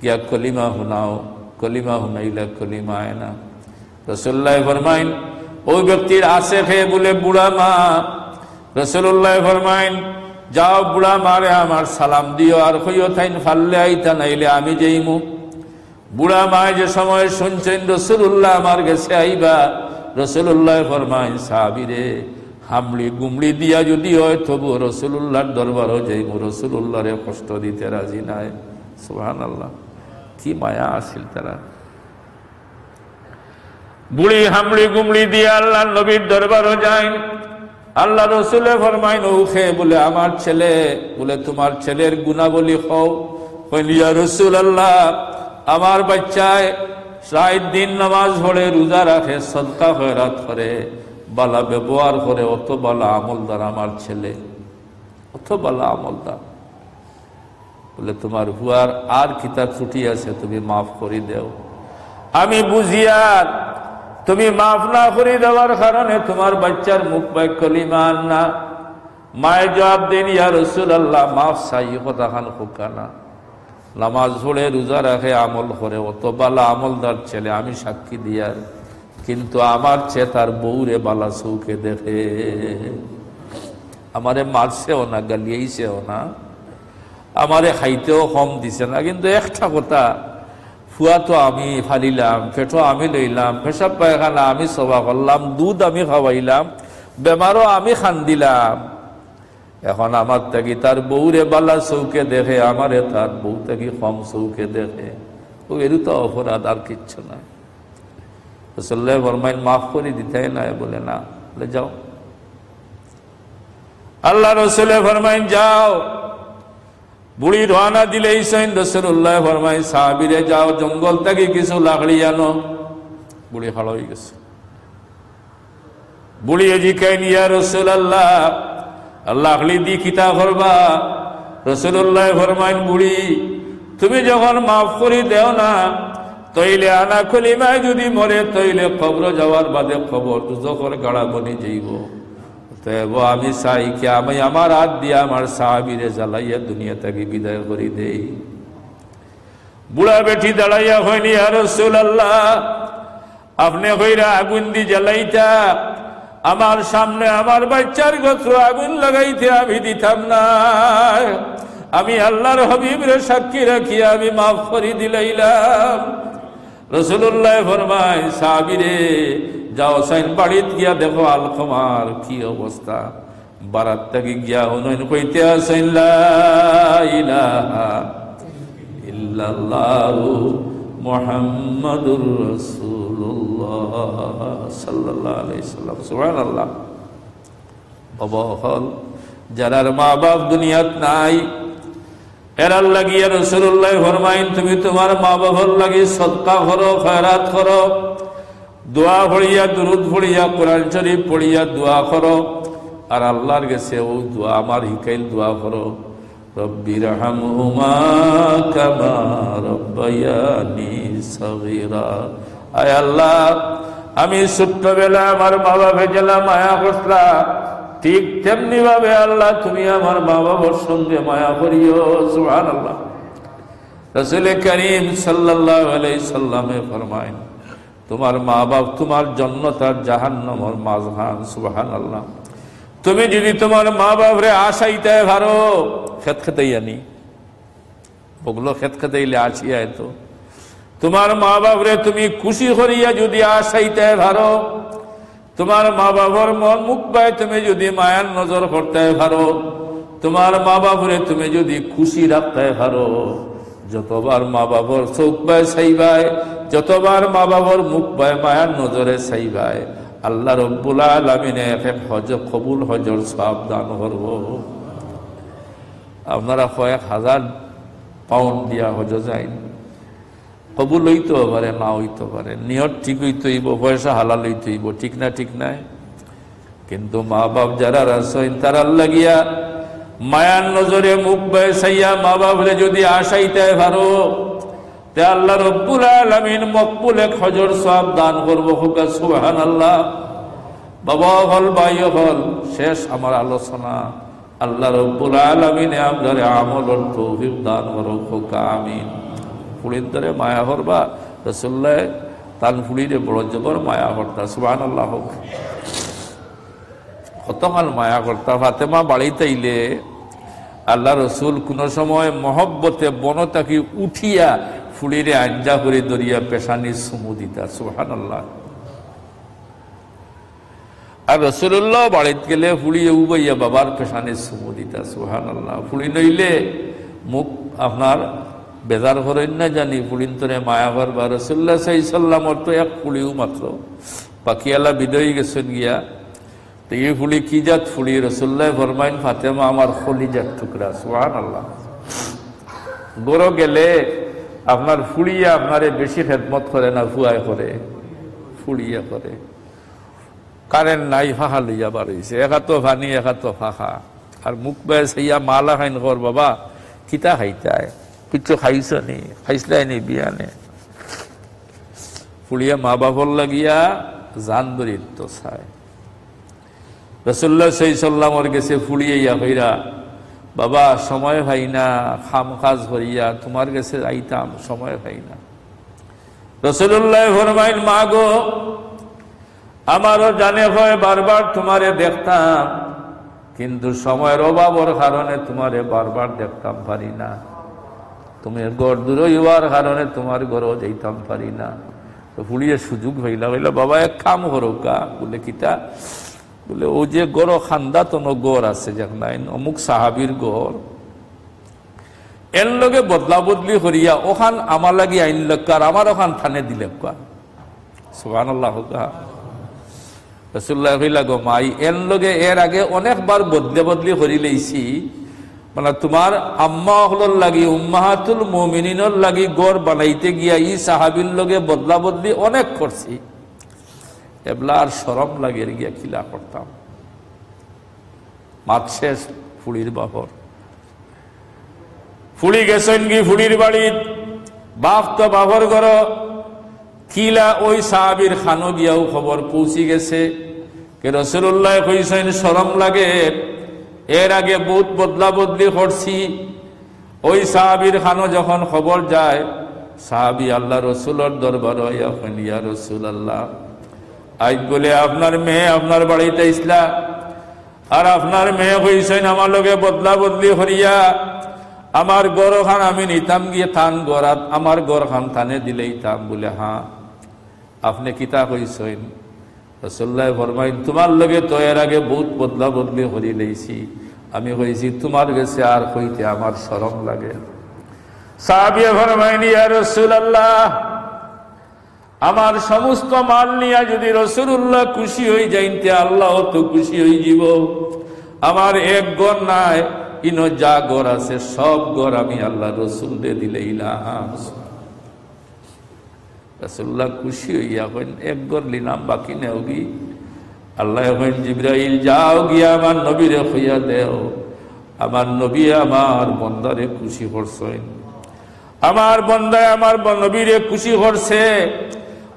গিয়া কলিমা হুনাও, কলিমা হুনাইলে কলিমা আয় না। রাসূলুল্লাহ ফরমাইন, "ওই ব্যক্তির আছে কে?" বলে, "বুড়া মা।" রাসূলুল্লাহ ফরমাইন, "যাও, বুড়া মারে আমার সালাম দিও, আর কইও তাইন পারলে আইতা, নাইলে আমি যাইমু।" বুড়া মায় যে সময় শুনছইন রাসূলুল্লাহ আমার গেছে আইবা, রাসূলুল্লাহ ফরমাইন, "সাহাবীরে, হামলি গুমলি দিয়া যদি অয়, তবু রাসূলুল্লাহর দরবারো যাইমু, রাসূলুল্লাহরে কষ্ট দিতে রাজি নায়।" সুবহানাল্লাহ, কি মায়া আছিল তারার। বুড়ি হামলি গুমলি দিয়া আল্লাহর নবীর দরবারো যাইন। আল্লাহর রাসূলে ফরমাইন, "ও কে?" বলে, "আমার ছেলে।" বলে, "তুমার ছেলের গুণাবলী কও।" কইন, "ইয়া রাসূলুল্লাহ, আমার বাচ্চায় রাইত দিন নামাজ পড়ে, রোজা রাখে, সদকা খয়রাত করে, বালা ব্যবহার করে, অত বালা আমলদার আমার ছেলে, অত বালা আমলদার।" বলে, "তুমার ফুয়ার আর কিতা ত্রুটি আছে, তুমি মাফ করি দেও। আমি বুঝিয়ার তুমি মাফ না করি দেওয়ার কারণে তুমার বাচ্চার মুখ বায় কলিমা আর না।" মায়ে জবাব দেইন, "ইয়া রাসূলুল্লাহ, মাফ চাই, কথাখান কউক্কা না। নামাজ পড়ে, রোজা রাখে, আমল করে, অত বালা আমলদার ছেলে, আমি সাক্ষী দিয়ার, কিন্তু আমার চেয়ে তার বউরে বালা চউখে দেখে। আমারে মারছেও না, গালিয়াইছেও না, আমারে খাইতেও কম দিছে না, কিন্তু একটা কথা, ফুয়া তো আমি ফালিলাম, পেটো আমি লইলাম, পেশাব পায়খানা আমি সবা করলাম, দুধ আমি খাওয়াইলাম, বেমারো আমি কান্দিলাম, এখন আমার থাকি তার বউরে বালা চউখে দেখে, আমারে তার বউ থাকি কম চউখে দেখে। ও এরু তো অপরাধ, আর কিচ্ছু না। রাসূলুল্লাহ ফরমাইন, "মাফ করি দিতায় না?" বলে, "না।" বলে, "যাও।" আল্লাহ রসুলে ফরমাইন, "যাও।" বুড়ি রওয়ানা দিলাইছইন, রাসূলুল্লাহ ফরমাইন, "সাহাবীরে, যাও, জঙ্গল থাকি কিছু লাকড়ি আনো।" বুড়ি খাড়া অইগেছে। বুড়িয়ে জিকাইন, "ইয়া রাসূলুল্লাহ, লাকড়ি দি কিতা করবা?" রাসূলুল্লাহ ফরমাইন, "বুড়ি, তুমি যখন মাফ করি দেও না, তইলে আনা কলিমায় যুদি মরে, তইলে কবরো যাওয়ার বাদে কবর দুজখর গাড়া বনি যাইবো। অতএব আমি চাই কি, আমি আমার আত দিয়া আমার সাহাবীরে জ্বালাইয়া দুনিয়া থাকি বিদায় করি দেই।" বুড়া বেটি দাঁড়াইয়া কইন, "ইয়া রাসূলুল্লাহ, আপনে কইরা আগুন দি জ্বালাইতা, আমার সামনে আমার বাইচ্চার গতরো আগুন লাগাইতে আমি দিতাম না। আমি আল্লাহর হাবিবরে সাক্ষী রাখিয়া আমি মাফ করি দিলাইলাম।" রাসূলুল্লাহ ফরমাইন, "সাহাবীরে, যাও চাইন বাড়িত গিয়া দেখো আলকমার কি অবস্থা।" বারাত থাকি গিয়া হুনইন কইতে আছইন, "লা ইলাহা ইল্লাল্লাহু মুহাম্মাদুর রাসূলুল্লাহ সাল্লাল্লাহু আলাইহি ওয়াসাল্লাম।" সুবহানাল্লাহ। বাবা অকল, যারার মা বাপ দুনিয়াত নাই, এরার লাগিয়া রাসূলুল্লাহ ফরমাইন, "তুমি তুমার মা বাপর লাগি সদকা করো, খয়রাত করো, দোয়া পড়িয়া, দুরুদ পড়িয়া, কোরআন শরীফ পড়িয়া দোয়া করো।" আর আল্লাহর গেছে অউ দোয়া আমার হিকাইল দোয়া করো, "রব্বিরহামহুমা কামা রব্বায়ানি সগীরা।" আয় আল্লাহ, আমি ছোট্টবেলা আমার মা বাপে যেলা মায়া করছলা, ঠিক তেমনি ভাবে আল্লাহ তুমি আমার মা বাপর সঙ্গে মায়া করিও। সুবহানাল্লাহ। রাসূলে করিম সাল্লাল্লাহু আলাইহি সাল্লামে ফরমাইন, "তুমার মা বাপ তুমার জন্নত আর জাহান্নামর মাঝখান।" সুবহানাল্লাহ। তুমি যুদি তুমার মা বাপরে আশাইতায় পারো, খেত খেতাইয়া নি, বগলো খেত খেতাইলে আশিয়া আইতো। তুমার মা বাপরে তুমি খুশি করিয়া যুদি আশাইতায় পারো, তুমার মা বাপর মন মুখ বায় তুমি যুদি মায়ার নজর করতায় পারো, তুমার মা বাপরে তুমি যুদি খুশি রাখতায় পারো, যতবার মা বাপর চউখ বায় চাইবায়, যতবার মা বাপর মুখ বায় মায়ার নজরে চাইবায়, আল্লাহ রব্বুল আলামিনে এক এক হজ, কবুল হজর সওয়াব দান করবো। আপনারা কয়েক হাজার পাউন্ড দিয়া হজো যাইন, কবুল অইতো পারে, না অইতো পারে, নিয়ত ঠিক অইতো অইবো, পয়সা হালাল অইতো অইবো, ঠিক না? ঠিক নায়? কিন্তু মা বাপ যারার আছইন, তারার লাগিয়া মায়ার নজরে মুখ বায় চাইয়া মা বাপরে যুদি আশাইতায় পারো, তে আল্লাহ রব্বুল আলামিন মকবুল এক হজর সওয়াব দান করবো। কউক্কা সুবহানাল্লাহ। বাবা অকল, ভাই অকল, শেষ আমার আলোচনা। আল্লাহ রব্বুল আলামিনে আমরারে আমলর তৌফিক দান করউক, কউক্কা আমিন। ফুড়িন্তরে মায়া করবা, রাসূলুল্লায় তান ফুড়িরে বড় জবর মায়া করতা, সুবহানাল্লাহ কউক। কতখান মায়া করতা। ফাতেমা বাড়িত আইলে আল্লাহ রসুল কুনু সময় মহব্বতে বনো থাকি উঠিয়া ফুড়িরে আঞ্জা করি ধরিয়া পেশানি চুমু দিতা, সুবহানাল্লাহ। আর রসুলুল্লাহ বাড়িত গেলে ফুড়িয়ে উবাইয়া বাবার পেশানে চুমু দিতা, সুবহানাল্লাহ। ফুড়ি নইলে মুখ আপনার বেজার করইন না জানি, ফুড়িন্তরে মায়া করবা। রসুল্লাহ সাল্লাল্লাহু আলাইহি ওয়াসাল্লামর তো এক ফুড়িউ মাত্র, বাকিআলা বিদায় অইগেছইন গিয়া। তো ই ফুড়ি কি জাত ফুড়ি? রসুল্লায় ফরমাইন, "ফাতেমা আমার কলিজার টুকরা।" সুবহানাল্লাহ। ঘরো গেলে আপনার ফুড়িয়ে আপনারে বেশি খেদমত করে না, ফুয়ায় করে, ফুড়িয়ে করে। কারেন্ট নাই, ফাখা লইয়া বার অইছে, এক আতো পানি, এক আতো ফাখা। আর মুখ বায় চাইয়া মালা খাইন কর, "বাবা, কিতা খাইতায়? কিচ্ছু খাইছো নি? খাইছলায় নি বিয়ানে?" ফুড়িয়ে মা বাপর লাগিয়া জান ধরি তো চায়। রসুল্লাহ সাল্লাল্লাহু আলাইহি ওয়াসাল্লামর গেছে ফুড়িয়ে ইয়া কইরা, "বাবা, সময় পাই না, কাম কাজ করিয়া তুমার গেছে আইতাম, সময় পাই না।" রসুলুল্লাহ ফরমাইন, "মা গো, আমারও জানে হয় বারবার তুমারে দেখতাম, কিন্তু সময়র অভাবর কারণে তুমারে বারবার দেখতাম পারি না। তুমি ঘর দূর অইবার কারণে তুমার ঘরো যাইতাম পারি না।" তো ফুড়িয়ে সুযোগ পাইলা, কইলা, "বাবা, এক কাম করউক্কা।" বলে, "কিতা?" বলে, "ও যে ঘর, খান্দাতনো ঘর আছে, যেখান অমুক সাহাবীর ঘর, এর লগে বদলা বদলি করিয়া অখান আমার লাগি আইন লক্কা, আর আমার অখান তানে দিলাউক্কা।" সুবহানাল্লাহ কউক্কা। রাসূলুল্লায় কইলা, "গো মাই, এর লগে এর আগে অনেকবার বদলে বদলি করি লইছি, মানে তুমার আম্মা অকলর লাগি, উম্মাহাতুল মুমিনিনর লাগি ঘর বানাইতে গিয়া ই সাহাবীর লগে বদলা বদলি অনেক করছি, এবলা আর শরম লাগের গিয়া কিলা করতাম।" মাত শেষ ফুড়ির বাফর। ফুড়ি গেছইনগি ফুড়ির বাড়িত, বাফ তো বাফর ঘরো। কিলা ওই সাহাবীর খানো গিয়াও খবর পৌঁছি গেছে, কে রাসূলুল্লায় কইছইন, "শরম লাগের, এর আগে বউত বদলা বদলি করছি।" ওই সাহাবীর খানো যখন খবর যায়, সাহাবী আল্লার রসুলর দরবারো আইয়া কইন, "ইয়া রাসূলুল্লাহ, আইজ বলে আপনার মেয়ে আপনার বাড়িত আইছলা, আর আপনার মেয়ে কইছইন আমার লগে বদলা বদলি করিয়া আমার ঘরখান আমি নিতাম গিয়া তান ঘর, আর আমার ঘরখান তানে দিলাইতাম।" বলে, "হ্যাঁ।" "আপনে কিতা কইছইন?" রাসূলুল্লায় ফরমাইন, "তুমার লগে তো এর আগে বউত বদলা বদলি করি লইছি, আমি কইছি তুমার গেছে আর কইতে আমার শরম লাগে।" সাহাবীয়ে ফরমাইন, "ইয়া রাসূলুল্লাহ, আমার সমস্ত মাল নিয়া যদি রাসূলুল্লাহ খুশি অই যাইন, তে আল্লাও তো খুশি অই যিবো। আমার এক ঘর নায়, ইনো যা ঘর আছে সব ঘর আমি আল্লার রসুলরে দিলাইলাম।" রাসূলুল্লাহ খুশি অইয়া কইন, "এক ঘর লিলাম, বাকি নেওগি।" আল্লায় কইন, "জিব্রাইল, যাও গিয়া আমার নবীরে কইয়া দেও, আমার নবীয়ে আমার বন্দারে খুশি করছইন, আমার বন্দায় আমার ব-, নবীরে খুশি করছে,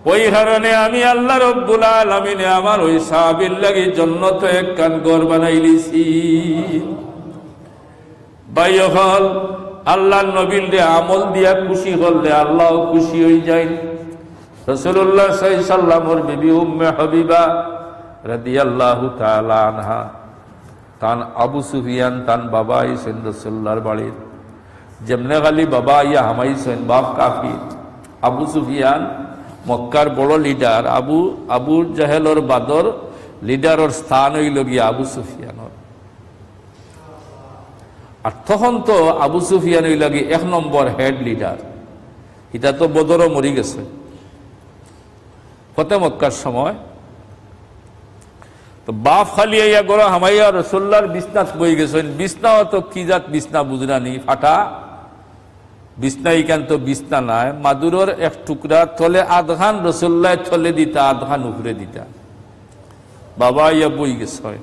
ওই কারণে আমি আল্লাহ রব্বুল আলামিনে আমার ওই সাহাবীর লাগি জন্নতো একখান ঘর বানাইলিছি।" ভাই অকল, আল্লার নবীরে আমল দিয়া খুশি করলে আল্লাও খুশি অই যাইন। রাসূলুল্লাহ সাল্লাল্লাহু আলাইহি ওয়াসাল্লামর বিবি উম্মে হাবিবা রাদিয়াল্লাহু তাআলা আনহা, তান আবু সুফিয়ান, তান বাবা আইছইন রাসূলুল্লাহর বাড়িত। যেমনে খালি বাবা আইয়া হামাইছইন, বাপ কাফির, আবু সুফিয়ান মক্কার বড় লিডার, আবু, আবু জাহেলর বাদর লিডারর স্থান অইলো গিয়া আবু সুফিয়ানর। আর তখন তো আবু সুফিয়ান অইলা গি এক নম্বর হেড লিডার। ইটা তো বদরো মরি গেছে ফতে মক্কার সময়। তো বাপ খালি আইয়া ঘরো হামাইয়া রাসূলুল্লাহর বিছনাত বই গেছইন। বিছনাও তো কি জাত বিছনা বুঝরা নি, ফাটা। বিছনা ইখান তো বিছনা নায়, মাদুরর এক টুকরা, তলে আধখান রাসূলুল্লায় তলে দিতা, আধখান উপরে দিতা। বাবা আইয়া বই গেছইন।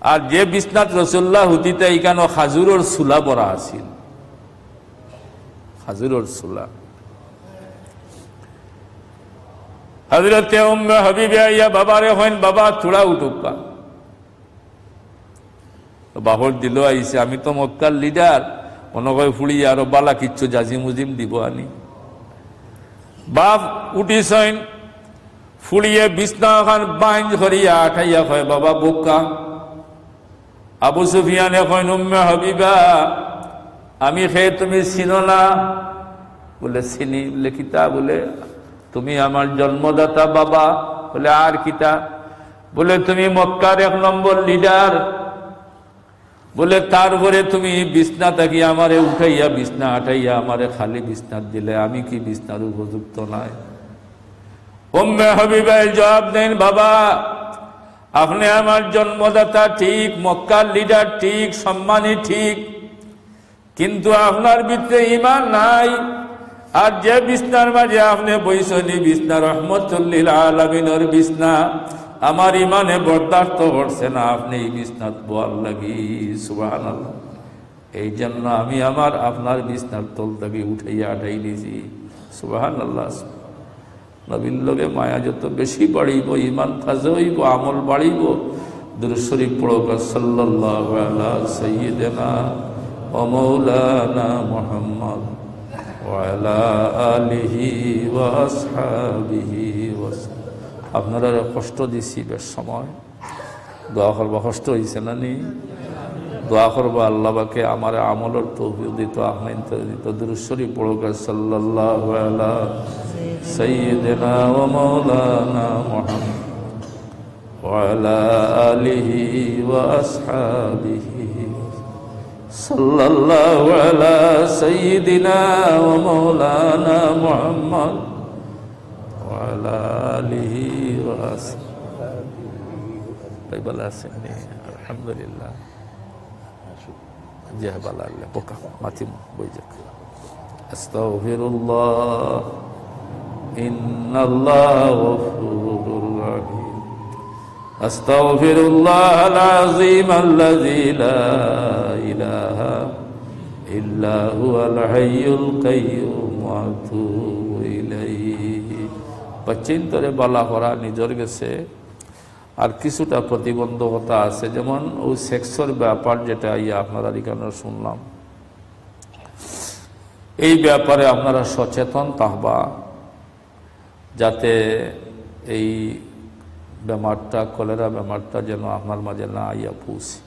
আর যে বিছনাত রাসূলুল্লাহ হুতিতা, ইখানো খাজুরর ছুলা ভরা আছিল, খাজুরর ছুলা। হযরতে উম্মে হাবিবে আইয়া বাবারে কইন, "বাবা, থুড়া উঠউক্কা।" তো বাপর দিলো আইছে, আমি তো মক্কার লিডার, মনো কয় ফুড়িয়ে আরো বালা কিচ্ছু জাজিম উজিম দিবো আনি। বাপ উঠিছইন, ফুড়িয়ে বিছনা অখান বাইঞ্জ করিয়া আটাইয়া কয়, "বাবা, বউক্কা।" আবু সুফিয়ানে কইন, "উম্মে হাবিবা, আমি কে তুমি চিনো না?" বলে, "চিনি।" বলে, "কিতা?" বলে, "তুমি আমার জন্মদাতা বাবা।" বলে, "আর কিতা?" বলে, "তুমি মক্কার এক নম্বর লিডার।" বলে, "তারপরে তুমি বিছনা থাকি আমারে উঠাইয়া, বিছনা আটাইয়া আমারে খালি বিছনাত দিলে, আমি কি বিছনার উপযুক্ত নায়?" উম্মে হাবিবায় জবাব দেইন, "বাবা, আপনে আমার জন্মদাতা ঠিক, মক্কার লিডার ঠিক, সম্মানী ঠিক, কিন্তু আপনার ভিতরে ঈমান নাই। আর যে বিছনার মাঝে আপনে বইছইন, ই বিছনা রহমতুল্লিল আলামিনর বিছনা, আমার ঈমানে বরদাস্ত করছে না আপনে ই বিছনাত বওয়ার লাগি।" সুবহানাল্লাহ। এই জন্য আমি আমার আপনার বিছনার তল থাকি উঠাইয়া আটাই দিছি। সুবহানাল্লাহ। নবীর লগে মায়া যত বেশি বাড়িবো, ঈমান তাজা অইবো, আমল বাড়িবো। দুরূদ শরীফ পড়উক্কা, সাল্লাল্লাহু আলা সাইয়্যিদিনা ওয়া মাওলানা মুহাম্মদ ওয়া আলা আলিহি ওয়া আসহাবিহি ওয়া সাল্লাম। আপনারারে কষ্ট দিছি বেশ সময়। দোয়া করবা, কষ্ট অইছে না নি? দোয়া করবা, আল্লাহ পাকে আমারে আমলর তৌফিক দিত, আপনাইনতরে দিত। দুরূদ শরীফ পড়উক্কা, সাল্লাল্লাহু আলা সাইয়্যিদিনা ওয়া মাওলানা মুহাম্মদ وعلى آله وأصحابه. صلى الله على سيدنا ومولانا محمد وعلى آله وأصحابه. ভাই ভালা আছইন নি? আলহামদুলিল্লাহ। জি হ্যাঁ, ভালা আল্লাহ। বোকা, মাতি বই যাক। أستغفر الله إن الله غفور رحيم. أستغفر الله العظيم الذي لا إله إلا هو الحي القيوم وأتوب إليه. বাচ্চাইন্তরে ভালা করা নিজর গেছে আর কিছুটা প্রতিবন্ধকতা আছে, যেমন ওই সেক্সর ব্যাপার যেটা ইয়া আপনারা এখানে শুনলাম, এই ব্যাপারে আপনারা সচেতন থাকবা, যাতে এই বেমারটা, কলেরা বেমারটা যেন আপনার মাঝে না আইয়া পৌঁছে।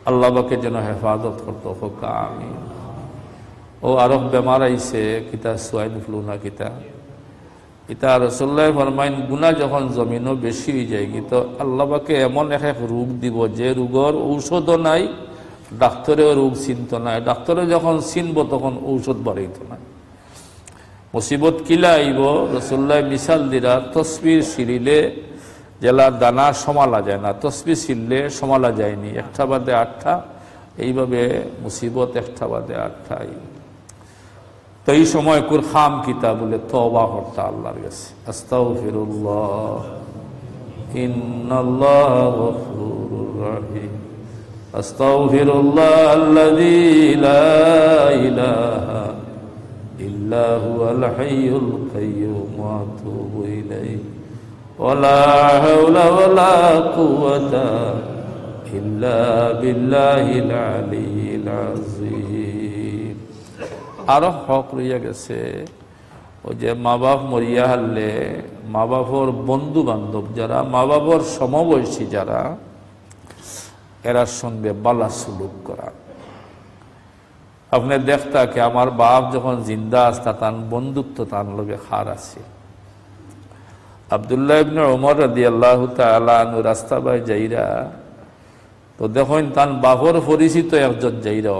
আল্লাহ পাকে যেন হেফাজত করতো হোক, আমিন। ও আরো বেমার আইছে, কিতা সোয়াইন ফ্লু না কিতা, ইতা রাসূলুল্লাহ ফরমাইন, গুনাহ যখন জমিনো বেশি অই যায়গি, তো আল্লাহ পাকে এমন এক এক রোগ দিব, যে রোগর ঔষধও নাই, ডাক্তরেও রোগ চিনতো নায়, ডাক্তরে যখন চিনবো তখন ঔষধ বাড়াইতো নায়। মুসিবত কিলা আইবো? রাসূলুল্লাহ মিসাল দিরা, তসবির সিরিলে যেলা দানা সমালা যায় না, তসবি সিললে সমালা যায়নি, একটা বাদে আটটা, এইভাবে মুসিবত একটা বাদে আটটা আইবো। তো এই সময় কুর খাম কিতা বুলে তওবা করতা আল্লাহর গেছে। أستغفر الله إن الله غفور رحيم. أستغفر الله الذي لا إله إلا هو الحي القيوم وأتوب إليه. ولا حول ولا قوة إلا بالله العلي العظيم. আরো হক রইয়া গেছে, ওই যে মা বাপ মরিয়া হারলে মা বাপর বন্ধু বান্ধব যারা, মা বাপর সমবয়সী যারা, এরার সঙ্গে বালা সুলুক করা। আপনে দেখতা কি, আমার বাপ যখন জিন্দা আছলা, তান বন্ধুত্ব তান লগে খার আছে। আব্দুল্লাহ ইবনে ওমর রাদিয়াল্লাহু তাআলা আনহু রাস্তা বায় যাইরা, তো দেখইন তান বাপর পরিচিত একজন যাইরা,